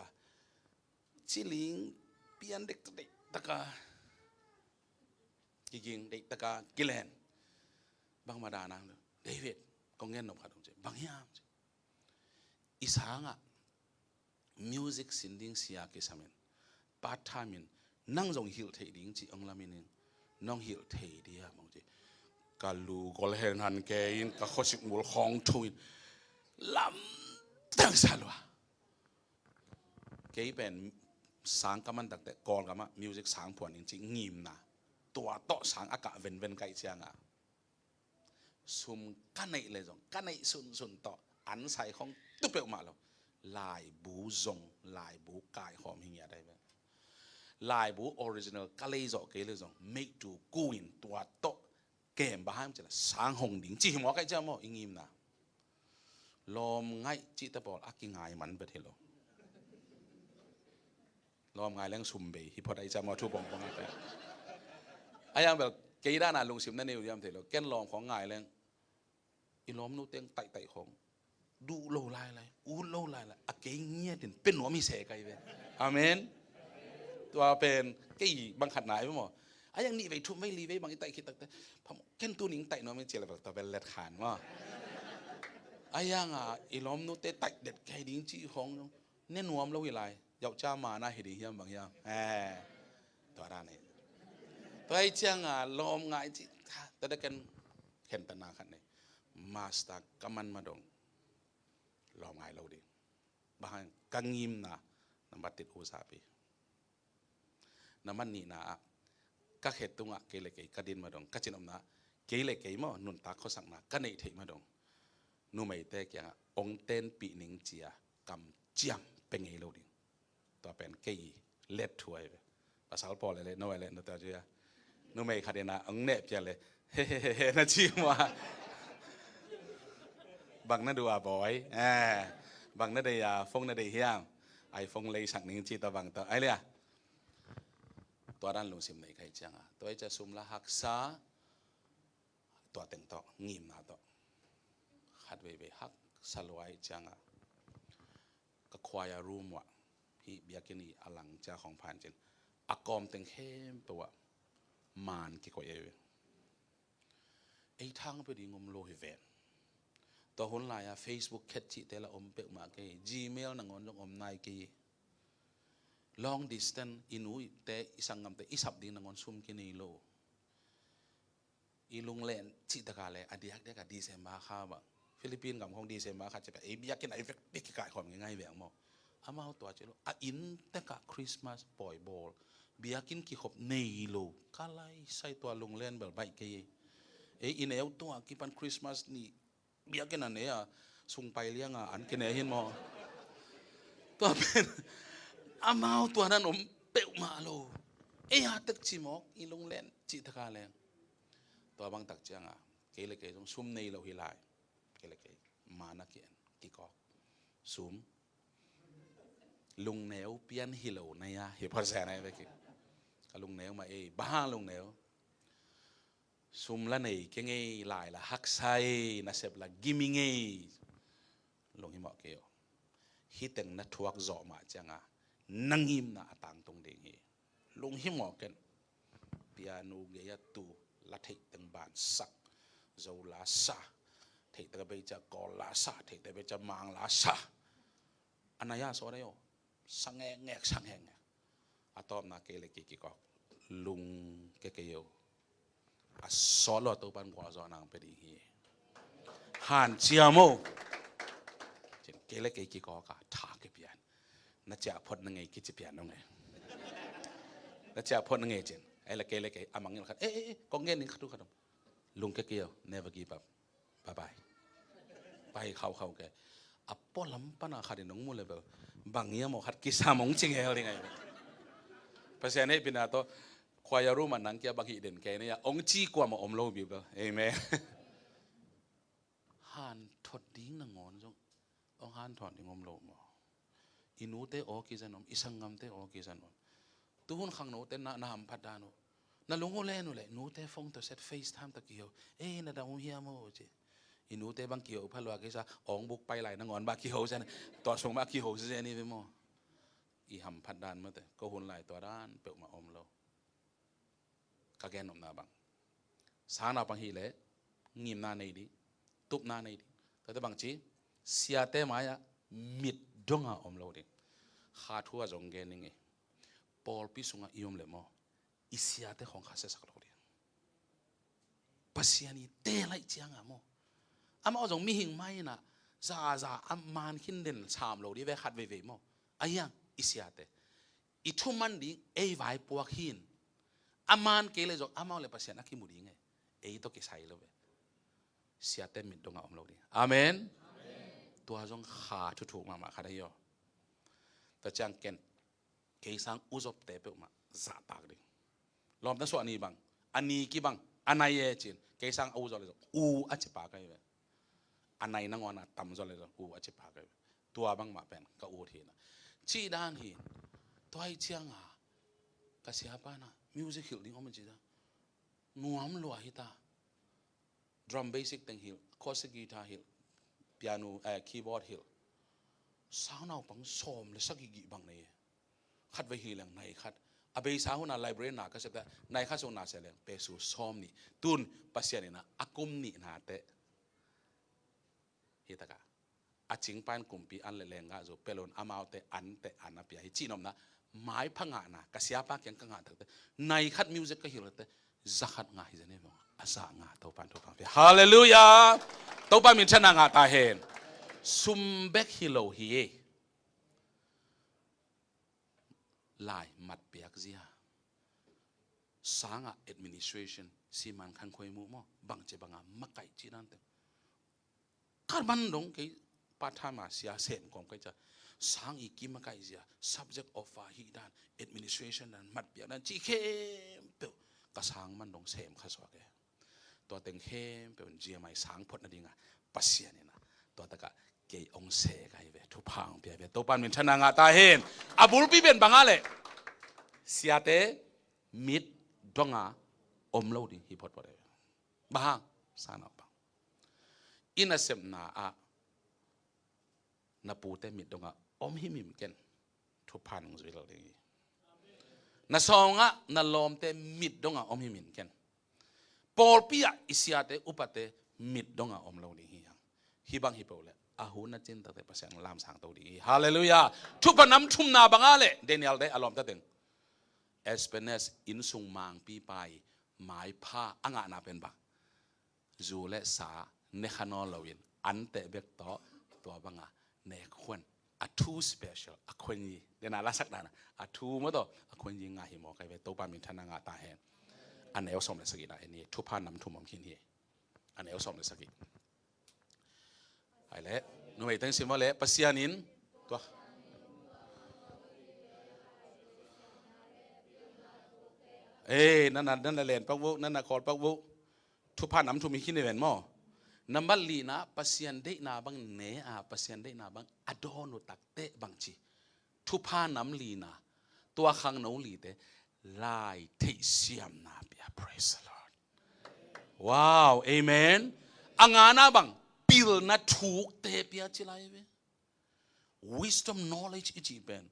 Ciling pian deih, deih taka kiging, deih taka kilen. Bangmah dan a, David, kong gen nop khat hong ci. Bang hiam ci. I sangah music sin ding sia kisam in, part time in, nang zong hilh theih ding ci hong lamin in, nong hilh thei diam hong ci. Ka lu gol hen han kei in, ka khuasik mul khawng thu in, lamdang sa lua. Kei pen sang ka man takteh Kawlgam ah music sang phuan in ci ngimna. Tua tawh sang a kah venven ka hih ciangah sum ka neih leh zong, ka neih sunsun tawh an sai khawng tu peuhmah lo. Laibu zong, laibu kaikhawm hi ngiat ahi ve. Laibu original ka lei zawh kei leh zong, meihtu ku in tua tawh kem, bang hang hiam cih leh sang hong ding ci hi mawk a, i ci a maw, i ngimna. Lawm ngaih cihte pawl a kingai man bet hi lo. Lawm ngai leng sum bei hi phot a, i ci a maw, thu pongpong a te. A yang bel kei dan a lungsim na nei uh diam thei lo. Ken lawm khawng ngai leng i lawmnu teng taihtaih khawng duh lo lailai, ut lo lailai, a kei ngiat in pe nuam hi se kai ve. Amen. Tua pen kei bang khat nai ve maw. A yang nih vei, thum vei, li vei bang i taih khit takteh, phamawh, ken tuni ing taih nuam ing ci leh bel tua bel let khan maw. A yang a i lawmnute taih det kai ding ci khawng ne nuam lo hi lai. Yauh ca mana hi ding hiam bang hiam. Eh, tua dan hi. Tua hi ciang a lawm ngai ci, ha, tua dek ken khentatna khat nei. Master ka man ma dong lawm ngai lo ding. Bang hang, ka ngimna na mat it uh sapi. Na mat nihna ah ka khe tungah kei le kei ka din ma dong, ka cinopna ah kei le kei maw, nuntak khuasakna ka neih theih ma dong, numeite kiangah hong tenpih ning ci-a kamciam pe ngei lo ding. Tua pen kei let thu ahi ve. Pasal pawl le le, no le le, no tua ci-a numei khat in a hong nehpih a le, he he he he na ci mua. Bang na duh a bawi? Eh, bang na deih a, phone na deih hiam? iPhone leisak ning ci ta bang ta. Ai le a. Tua dan lungsim nei ka hih ciang a, tua hi ciang sum la haksa, tua teng tawh, ngimna tawh khat veivei haksa lua hi ciang a, ka choir room uah, hih biakinn i a lang cia khawng phan cin, a kawm teng khempeuh ah man kikoih ei ve. Ei thang peuh ding om lo hi ven. Tua hun lai-a Facebook khet cihte la om peuhmah kei, Gmail nangawn zong om nai kei. Long distance, i nute, i sanggamte i sap ding nangawn sum kinei lo. I lunglen cih taka le a diakdiak a December kha bang, Philippine gam khawng December kha cih pah ei biakinn a i vekpi kikaikhawm ngeingai veng maw. Amau tua ci lo, a inn tekah Christmas pawi bawl, biakinn kikhop nei lo. Ka lai sai, tua lunglen bel baih kei ei. Ei i neu tua kipan Christmas ni biakinn a ne a, sung pai liang a an kine hin maw. Tua pen amau tua nan om peuhmah lo. Ei a tek ci mawk, i lunglen cih taka leng. Tua bang tak ciang a, kei le kei zong sum nei lo hi lai. Kei le kei mana ki en kikawk. Sum lungneu pian hi lo na ia, hi phot zen ai ve ki. Ka lungneu mah ei, bang hang lungneu? Sum la nei kei ngei, lai la haksa ei, nasep la gim i ngei. Lunghimawh kei aw. Hih teng na thuak zawh mah cianga na ngimna a tangtung ding hi. Lunghimawh ken. Pianu gei a tu, la theih teng bansak, Zo la sa, theih teng a bei cia Kawl la sa, theih teng a bei cia Mang la sa. A nai a sawt ahi aw. Sa ngekngek, sa ngekngek. A tawpna kei le kei kikawk. Lungke kei o. A sawt lo a Topan gualzawhna hong pia ding hi. Hanciam o. Cin kei le kei kikawk a tha kei pian. Na ciah phot na ngei kici pian dong e. Na ciah phot na ngei cin. Ei le kei le kei a mangngilh khat. Eh, eh, eh, kong gen ning khat uh khat om. Lungke kei o, never give up. Bye bye. Pai khaukhau ke. A pualam pana khat in hong mu le bel. Bang ia maw khat kisam hong ci ngel ding ai. Pasian hehpihna tawh. Choir room ah nang kia bang hih den kei na ia. Hong ci kuamah om lo bibel. Amen. Hanthot ding nangawn zong. Hong hanthot ding om lo maw. I nute aw kizan om, i sanggamte aw kizan om. Tuhun khangnote na, na hamphat dan uh. Na lung uh len uh leh, nute phone tawh set FaceTime tawh kiho. Ei, na dam uh hiam aw ci. I nute bang kiho pha lua kisa, awng buk pai lai nangawn bah kiho zen. Tua sung mah kiho zen i ve maw. I hamphat dan mate, ko hun lai tua dan peuhmah om lo. Ka gen nopna bang. Sang naupang hi leh, ngimna nei ding, tupna nei ding. Tuate bang ci, siate mai-ah mit donga om lo ding. Kha thu a zong gen ning e. Pawlpi sungah i om leh maw, i siate khawng kha siasak lo ding. Pasian i te laih cianga maw. Amau zong mihing mai inah, za za a man khin den sam lo ding ve khat veivei maw. A hiang, i siate. I thuman ding ei vaipuak hin. A man kei le zong amau le Pasian a kimu ding e. Ei tawh kisai lo ve. Siate mit donga om lo ding. Amen. Tua zong kha thuthuk mahmah khat ahi aw. Tua ciang ken kei sang u zopte peuhmah zahtak ding. Lawmta suah ni bang, a ni kibang, a nai e cin. Kei sang a u zop le zong u a cipa kai ve. A nai nangawn a tam zaw le zong u a cipa kai ve. Tua bangmah pen ka ut hi na. Cih dan hi. Tua hi cianga ka siapa na music hilh ding om a ci ta. Nuam lua hi ta. Drum basic teng hilh, acoustic guitar hilh, piano, eh, keyboard hilh. Sang naupang sawm le sagih gih bang nei e. Khat vei hi leng nai khat. A beisa huna library na ka sep ta, nai khat sung na sia leng pesu sawm nih. Tun Pasian ina a kum nih na te. Hi taka. A cingpa in kumpi an le lenggah zo pelon amaute an te an a pia hi cihnopna. Maipha ngahna, ka siapa kiang ka ngah takte. Nai khat music ka hilh te. Za khat ngah hi zane mong. A za ngah Topan Topan pia. Halleluiah. Topa minthanna ngah ta hen. Sum bek hi lo hi e. Lai matpiak zia. Sanga administration siman khan khoi mu maw. Bangce banga makaih ci dan te. Khat man dong kei part time a sia sem kawm kai ca. Sang i kim a kai zia, subject offer hi dan, administration dan, matpiak dan ci khempeuh ka sang man dong sem kha suak e. Tua teng khempeuh in zia mai sang phot nadinga Pasian ina tua taka kei ong se kai ve, thupha ong pia ve. Topan minthanna ngah ta hen. A bulpi ben banga le siate mit donga om lo ding hi photphot e. Bang hang, sang naupang. I nasepna ah na pute mit dongah om himhim ken. Thupha nung zui lo ding hi. Na sawngah na lawmte mit dongah om himhim ken. Pawlpi ah i siate upate mit dongah om lo ding hi hang. Hi bang hi peuh le a hun na cin takte Pasian lamsang to ding hi. Halleluiah. Thupha nam thumna banga le Daniel te a lawmta teng. Espenes innsung mangpi pai maipha a ngahna pen bang. Zu le sa ne kha nawn loin an teh bek tawh tua banga nek khuan a thu special a khuan yi dena lasak dana a thu maw tawh a khuan yi ngah hi maw kai ve Topa minthanna ngah ta hen. A neu sawm le sagihna en hi thupha nam thum om khin hi. A neu sawm le sagih. Ai le numei teng sim le Pasian in tua. Ei, nana nana len pak vo, nana kol pak vo. Thupha nam thum hi khin i ven maw. Nambat lina Pasian deihna bang ne a Pasian deihna bang a dawn uh takte bang ci. Thupha nam lina tua khangno lite lai theihsiamna pia. Praise the Lord. Wow, amen. A ngana bang pilna thukte pia ci lai ve. Wisdom, knowledge i cih pen,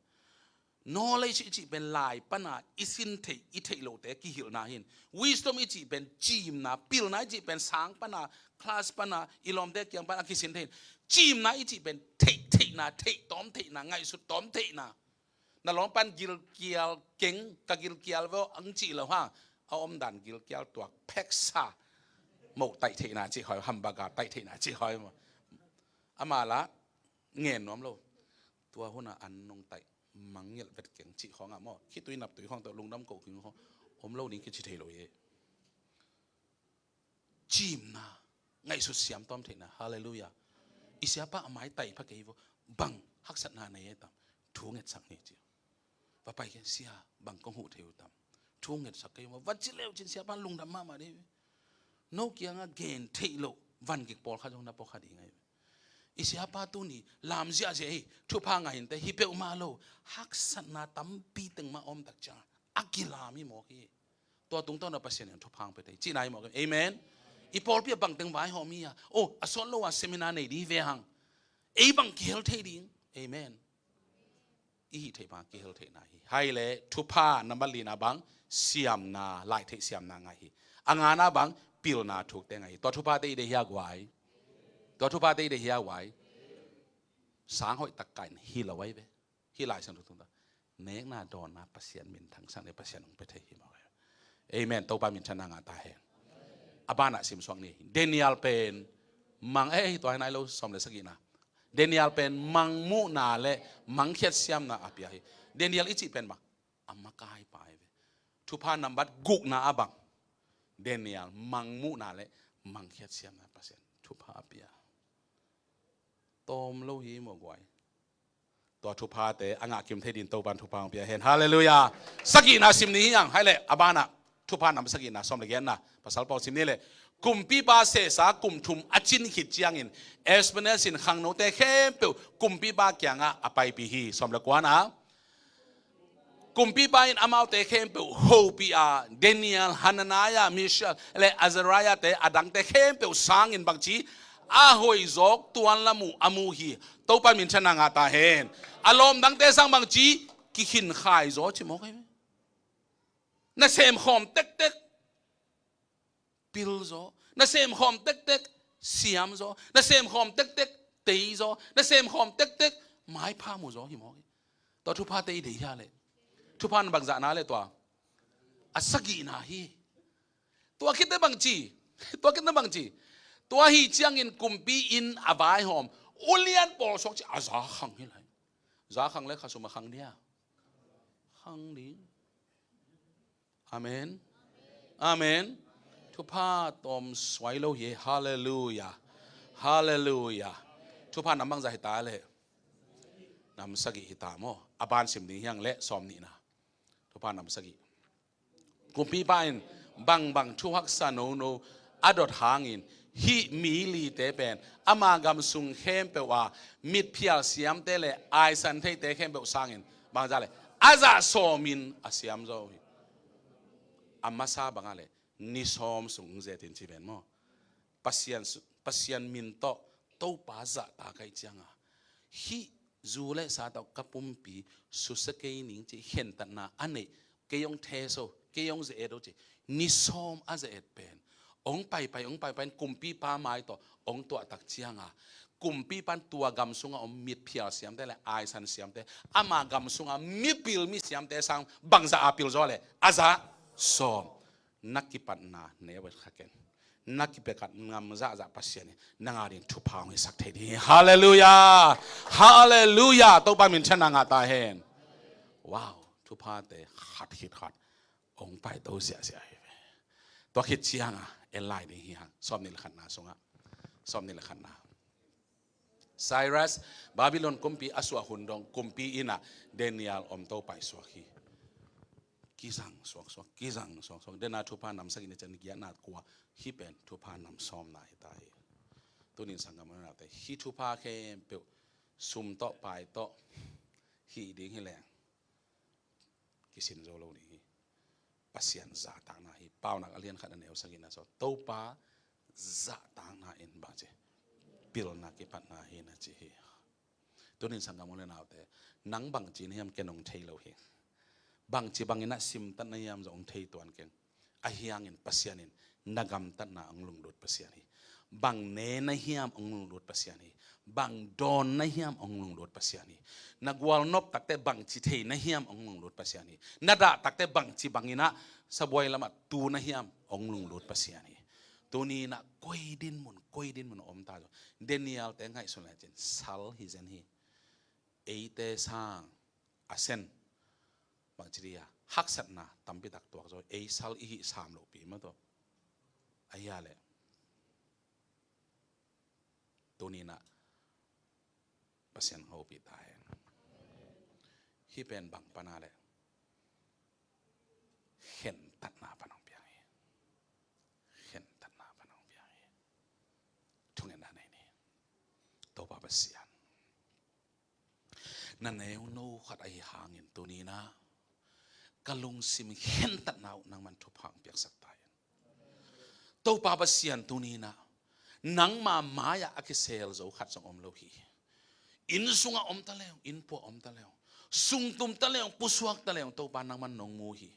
knowledge i cih pen lai pana i sin theih, i theih lohte kihilhna hi in. Wisdom i cih pen cimna, pilna i cih pen sang pana, class pana, i lawmte kiang pana kisin thei hi in. Cimna i cih pen theih theihna, theih tawm theihna, ngaihsut tawm theihna. Na lawm pan gilkial keng, ka gilkial ve aw, ang cih lo hang. A omdan gilkial tuak pheksa. Moh taih theihna cih khoi, hamburger taih theihna cih khoi maw. Ama la ngen nuam lo. Tua huna an nong taih, mangngilh vet keng cih khawngah maw, khitui naptui khawng tawh lungdam koh keng khawng om lo ding kici thei lo hi. Cimna, ngaihsut siam tawm theihna. Halleluiah. I siapa a mai taih pha kei vo. Bang haksatna nei e tam? Thu ngetsak ni ci. Va pai kei, sia, bang kong huh thei uh tam? Thu ngetsak kei uh maw, va ci leu cin siapa lungdam mahmah ding hi ve. No kiangah gen theih loh vangik pawlkhat zong na pua kha ding ahi ve. I siapa tuni lam ziahziah hi, thupha ngah inteh, hi peuhmah lo, haksatna tampi teng mah a om tak ciangah a kilam hi mawk hi. Tua tungtawn a Pasian in thupha hong pia thei cihna hi mawk hi. Amen. I pawlpi ah bang teng vaihawm hi a, oh, a sawt lo a seminar nei ding hi ve hang. Ei bang kihel thei ding? Amen. I hih theih bang kihel theihna hi. Hai le, thupha nambat lina bang, siamna, lai theih siamna ngah hi. A ngana bang, pilna thukte ngah hi. Tua thuphate i deih hia guai? Tua thuphate i deih hia guai? Sang hoih tak kai in hi lo ahi ve. Hih Lai Siangtho tungtawn nekna dawnna Pasian minthang sak ni, Pasian hong pia thei hi mawk hi. Amen. Topa minthanna ngah ta hen. A banah simsuak ni. Daniel pen mang, eh, tua hi nai lo, sawm le sagihna. Daniel pen mangmuhna le mangkhiat siamna a pia hi. Daniel i cih pen bang, a makaipa hi ve. Thupha nambat gukna ah bang, Daniel mangmuhna le mangkhiat siamna, Pasian thupha a pia. Tawm lo hi maw guai? Tua thuphate a ngah kim thei dingin Topan thupha hong pia hen. Halleluiah. Sagihna sim ni hi hang. Hai le, a banah thupha nambat sagihna, sawm le giatna, pasal pawl sim ni le. Kumpipa sehsa kum thum a cin khit ciangin Ashpenaz in khangnote khempeuh kumpipa kiangah a paipih hi. Sawm le kuana. Kumpipa in amaute khempeuh hopih a, Daniel, Hananiah, Mishael le Azariah-te, a dangte khempeuh sangin bangci a hoihzawk tuanlam uh a mu hi. Topa minthanna ngah ta hen. A lawm dangte sang bangci kikhinkhai zaw ci mawk hi. Na semkhawm tektek pil zaw, na semkhawm tektek siam zaw, na semkhawm tektek tei zaw, na semkhawm tektek maipha mu zaw hi mawk hi. Tua thuphate i deih hia le? Thupha na bangzahna le tua? A sagihna hi. Tua khit teh bangci, tua khit teh bangci, tua hi ciangin kumpi in a vaihawm ulian pawl suak ci a za khang hi lai. Za khang le khasum a khang dia? Khang ding. Amen. Amen. Thupha tawm suai lo hi. Halleluiah. Halleluiah. Thupha nam bangzah hi ta le? Nam sagih hi ta maw? A ban sim ding hi hang le, sawm nihna. Thupha nam sagih. Kumpipa in bangbang thu haksa nono a dot hangin hih mi lite pen ama gam sung khempeuh a mitphial siamte le aisan theite khempeuh sangin bangzah le a zah sawmin a siam zaw uh hi. A masa bangah le ni sawm sung hong zet in ci ven maw? Pasian su-, Pasian min tawh Topa zahtak ahih cianga hih zu le sa tawh ka pumpi susia kei ning ci khentatna a neih, kei hong theso, kei hong ze-et o ci ni sawm a ze-et pen hong paipai, hong paipai in kumpipa mai tawh hong tuahtak cianga kumpipa in tua gam sunga om mitphial siamte le aisan siamte, ama gam sunga mipil misiamte sang bangzah a pil zaw le a zah sawm. Na kipatna neu et kha ken. Na kipiakat ngam zahzah Pasian in nang a ding thupha hong hisak thei ding hi. Halleluiah. Halleluiah. Topa minthanna ngah ta hen. Wow. Thuphate khat khit khat hong paito ziahziah hi ve. Tua khit cianga en lai ding hi hang. Sawm nih le khatna sungah, sawm nih le khatna. Cyrus, Babylon kumpi a suah hun dong kumpi innah Daniel om to paisuak hi. Kizang suaksuak, kizang suaksuak. Dena thupha nam sagih ni ciang giatna kua, hih pen thupha nam sawmna hi ta hi. Tunin sanggam nate, hih thupha khempeuh sum tawh pai tawh hih ding hi leng kisin zo lo ding hi. Pasian zahtakna hi. Paunak a lian khat a neu sagihna sawt, Topa zahtakna in bang ci, pilna kipatna hi na ci hi. Tunin sanggam u le naute, nang bangci na hiam ken hong thei lo hi. Bangci bangin ah simtat na hiam zong hong thei tuan keng. Ahi hangin Pasian in na gamtatna hong lunglut Pasian hi. Bang ne na hiam hong lunglut Pasian hi. Bang dawn na hiam hong lunglut Pasian hi. Na gualnop takte bangci thei na hiam hong lunglut Pasian hi. Na dah takte bangci bangin ah sabuai lamah tu na hiam hong lunglut Pasian hi. Tuni in ah koi dinmun, koi dinmun om ta zong, Daniel te ngaihsun lecin sal hi zen hi. Eite sang a sen bangci dia haksatna tampi tak tuak zaw, ei sal i hih sam lohpi mah tawh. Ahi a leh tuni in ah Pasian hopih ta hen. Hih pen bang pan a leh khentatna pan hong piang hi. Khentatna pan hong piang hi. Thungetna nei ni. Topa Pasian, na neu no khat ahi hangin tuni in ah ka lungsim khentatna uh nangman thupha hong piaksak ta hen. Topa Pasian, tuni in ah nangma mai-ah a kisel zo khat zong om lo hi. Inn sungah om ta leng, inn puah om ta leng, sungtum ta leng, pusuak ta leng, Topa nangman nong mu hi.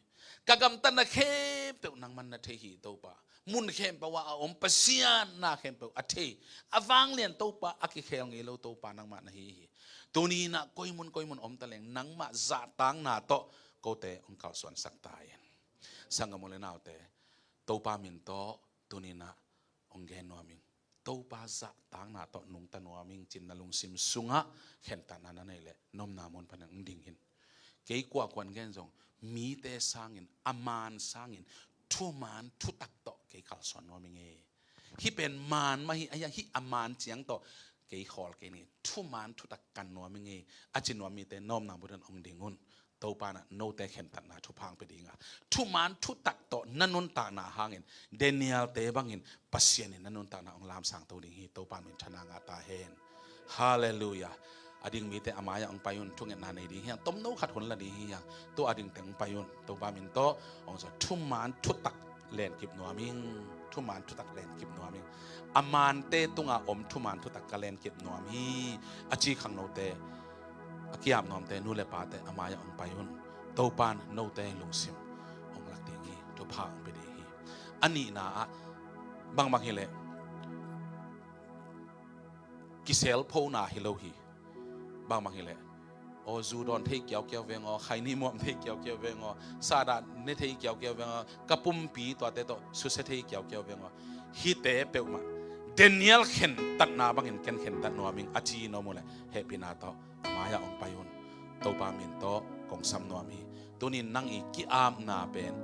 Ka gamtatna khempeuh nangman na thei hi Topa. Mun khempeuh ah a om Pasian na khempeuh a thei, a vanglian Topa, a kikhel ngei lo Topa nangmah na hi hi. Tuni in ah koi mun koi mun om ta leng nangmah zahtakna tawh kote hong kalsuansak ta hen. Sanggam u le naute, Topa min tawh tuni in ah hong gen nuam ing. Topa zahtakna tawh nungta nuam ing cin na lungsim sungah khentatna na nei leh, na omna mun panin hong ding in. Kei kuakuan gen zong mite sangin, a man sangin, thuman thutak tawh kei kalsuan nuam ing e. Hih pen man mah hi, ahi a, hih a man ciang tawh kei khawl kei ning. Thuman thutak kan nuam ing e, a ci nuam mite na omna mun panin hong ding un. Topa in ah note khentatna thupha hong pia ding a, thuman thutak tawh na nuntakna hangin Daniel te bangin Pasian in na nuntakna hong lamsang to ding hi. Topa min thang a ta hen. Halleluiah. A ding mite a mai-ah hong pai un. Thungetna nei ding hi hang. Tomno khat hun la ding hi hang. Tua a ding teng hong pai un. Topa min tawh hong za. Thuman thutak lenkip nuam ing. Thuman thutak lenkip nuam ing. A mante tunga om thuman thutak ka lenkip nuam hi, a ci khangnote, a ki-ap nuamte, nu le pate a mai-ah hong pai un. Topa in note lungsim hong lak ding hi. Thupha hong pia ding hi. A nihna ah bangbang hi leh kisel phona hi lo hi. Bangbang hi leh, aw, zu dawn thei kiaukiau veng aw, khaini muam thei kiaukiau veng aw, sahdah ne thei kiaukiau veng aw, ka pumpi tuate tawh susia thei kiaukiau veng aw. Hihte peuhmah Daniel khentatna bangin ken khentat nuam ing, a ci nuam uh leh hehpihna tawh a mai-ah hong pai un. Topa min tawh kong sam nuam hi. Tunin nang i ki-apna pen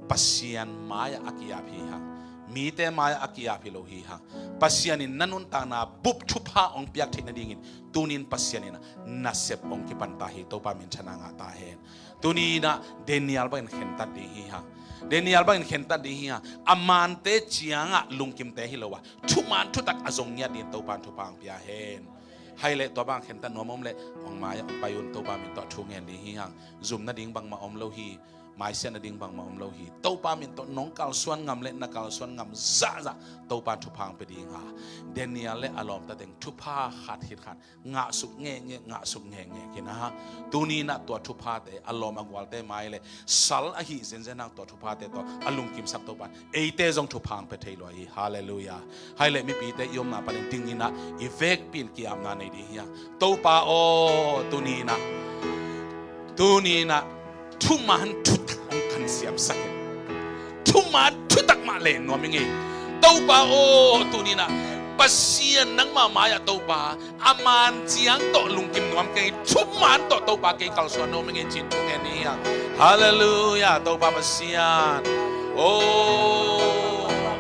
Pasian mai-ah a ki-ap hi hang. Mite mai-ah a ki-ap hi lo hi hang. Pasian in na nuntakna bup thupha hong piak theih nadingin tunin Pasian in ah nasep hong kipan ta hi. Topa min thang a ta hen. Tuni in ah Daniel bangin khentat ding hi hang. Daniel bangin khentat ding hi hang. A mante ciangah lungkimte hi lo a, thuman thutak a zong ngiat dingin Topa in thupha hong pia hen. Hai leh tua bang khentat nuam om leh hong mai-ah hong pai un. Topa min tawh thu ngen ding hi hang. Zum nading bangmah om lo hi. Maisiat nading bangmah om lo hi. Topa min tawh nong kalsuan ngam leh na kalsuan ngam zahzah Topa in thupha hong pia ding a, Daniel le a lawmta teng thupha khat khit khat ngahsuk ngehngeh, ngahsuk ngehngeh khin a, tuni in ah tua thuphate a lawm a gualte mai leh sal ahi zenzen hang tua thuphate tawh a lungkimsak Topa in eite zong thupha hong pia thei lua hi. Halleluiah. Hai leh mipite i omna panin ding in ah i vekpi in ki-apna nei ding hi hang. Topa aw, tuni in ah, tuni in ah thuman thutak hong kan siamsak in. Thuman thutak mah len nuam ing e. Topa aw, tuni in ah Pasian nangma mai-ah Topa, a man ciang tawh lungkim nuam kei, thuman tawh Topa kei kalsuan nuam ing e, ci-in thu ngen ni hi hang. Halleluiah, Topa Pasian. Aw,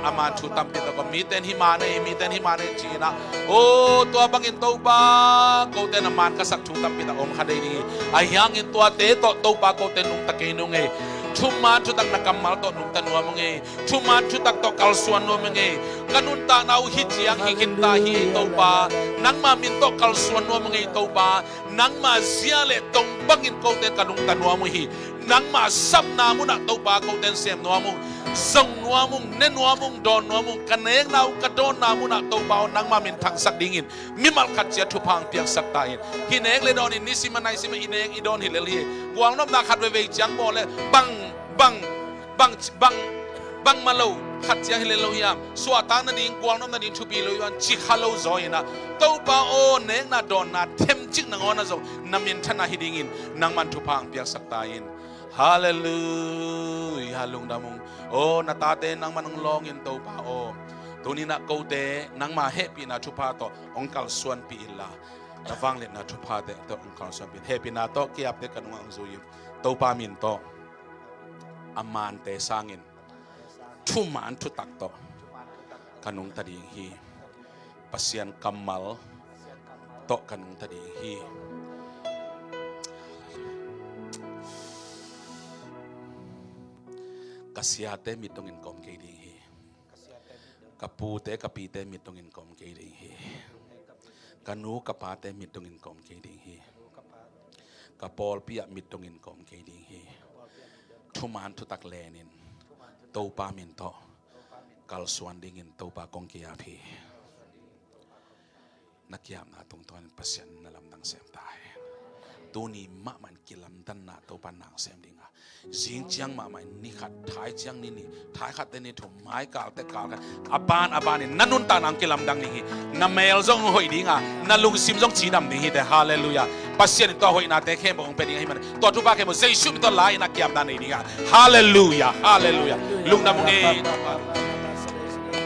a man thu tampi tawh ko, mite in hih man e, mite in hih man e, ci-in ah. Aw, tua bangin Topa, kote in a man ka sak thu tampi tawh om kha dei ding hi. Ahi hangin tuate tawh Topa kote in nungta kei nung e. Thuman thutak na kammal tawh nungta nuam ung e. Thuman thutak tawh kalsuan nuam ung e. Ka nuntakna uh hih ciang hi khin ta hi Topa. Nangma min tawh kalsuan nuam ung e Topa. Nangma zia le tong bangin kote in ka nungta nuam uh hi. Nangma sapna munah Topa kote in sem nuam uh. zong nuam ung, ne nuam ung, dawn nuam ung. Ka nekna uh, ka dawnna munah Topa aw, nangma min thangsak dingin mimal khat ciat thupha hong piaksak ta in. Hih nek le dawn in nisim a naisim a i nek i dawn hi lel hi. Gualnopna khat veivei ciang bawl le bang, bang, bang, bang, bangmah lo khat ciang hi lel lo hiam? Suahtak nading, gualnop nading thupi lo hiam? Ci kha lo zaw inah, Topa aw, nekna dawnna themcik nangawn ah zong na minthanna hi dingin nangman thupha hong piaksak ta in. Halleluiah, lungdam ung. Aw, na tate nangman hong lawngin Topa aw, tuninah kote nangma hehpihna thupha tawh hong kalsuanpih inla, na vangliatna thuphate tawh hong kalsuanpih in. Hehpihna tawh kiapte ka nungah hong zui in. Topa min tawh a mante sangin thuman thutak tawh ka nungta ding hi. Pasian kammal tawh ka nungta ding hi. Ka siate mit dongin kawm kei ding hi. Ka pute ka pite mit dongin kawm kei ding hi. Ka nu ka pate mit dongin kawm kei ding hi. Ka pawlpi ah mit dongin kawm kei ding hi. Thuman thutak lenin Topa min tawh kalsuan dingin Topa kong kiap hi. Na kiapna tungtawnin Pasian na lamdang sem ta hen. Tuni mahmah in kilamdanna Topa nang sem ding a, zing ciang mahmah in ni khat, thai ciang ni nih, thai khatte ni thum, mai kalte kal khat, a ban a banin na nuntakna hong kilamdang ding hi. Na mel zong hoih ding a, na lungsim zong cidam ding hi teh. Halleluiah. Pasian in tua hoihnate khempeuh hong pia ding ahih manin tua thupha khempeuh Jesu min tawh la in a kiapna nei ding a. Halleluiah, halleluiah. Lungdam ung ei.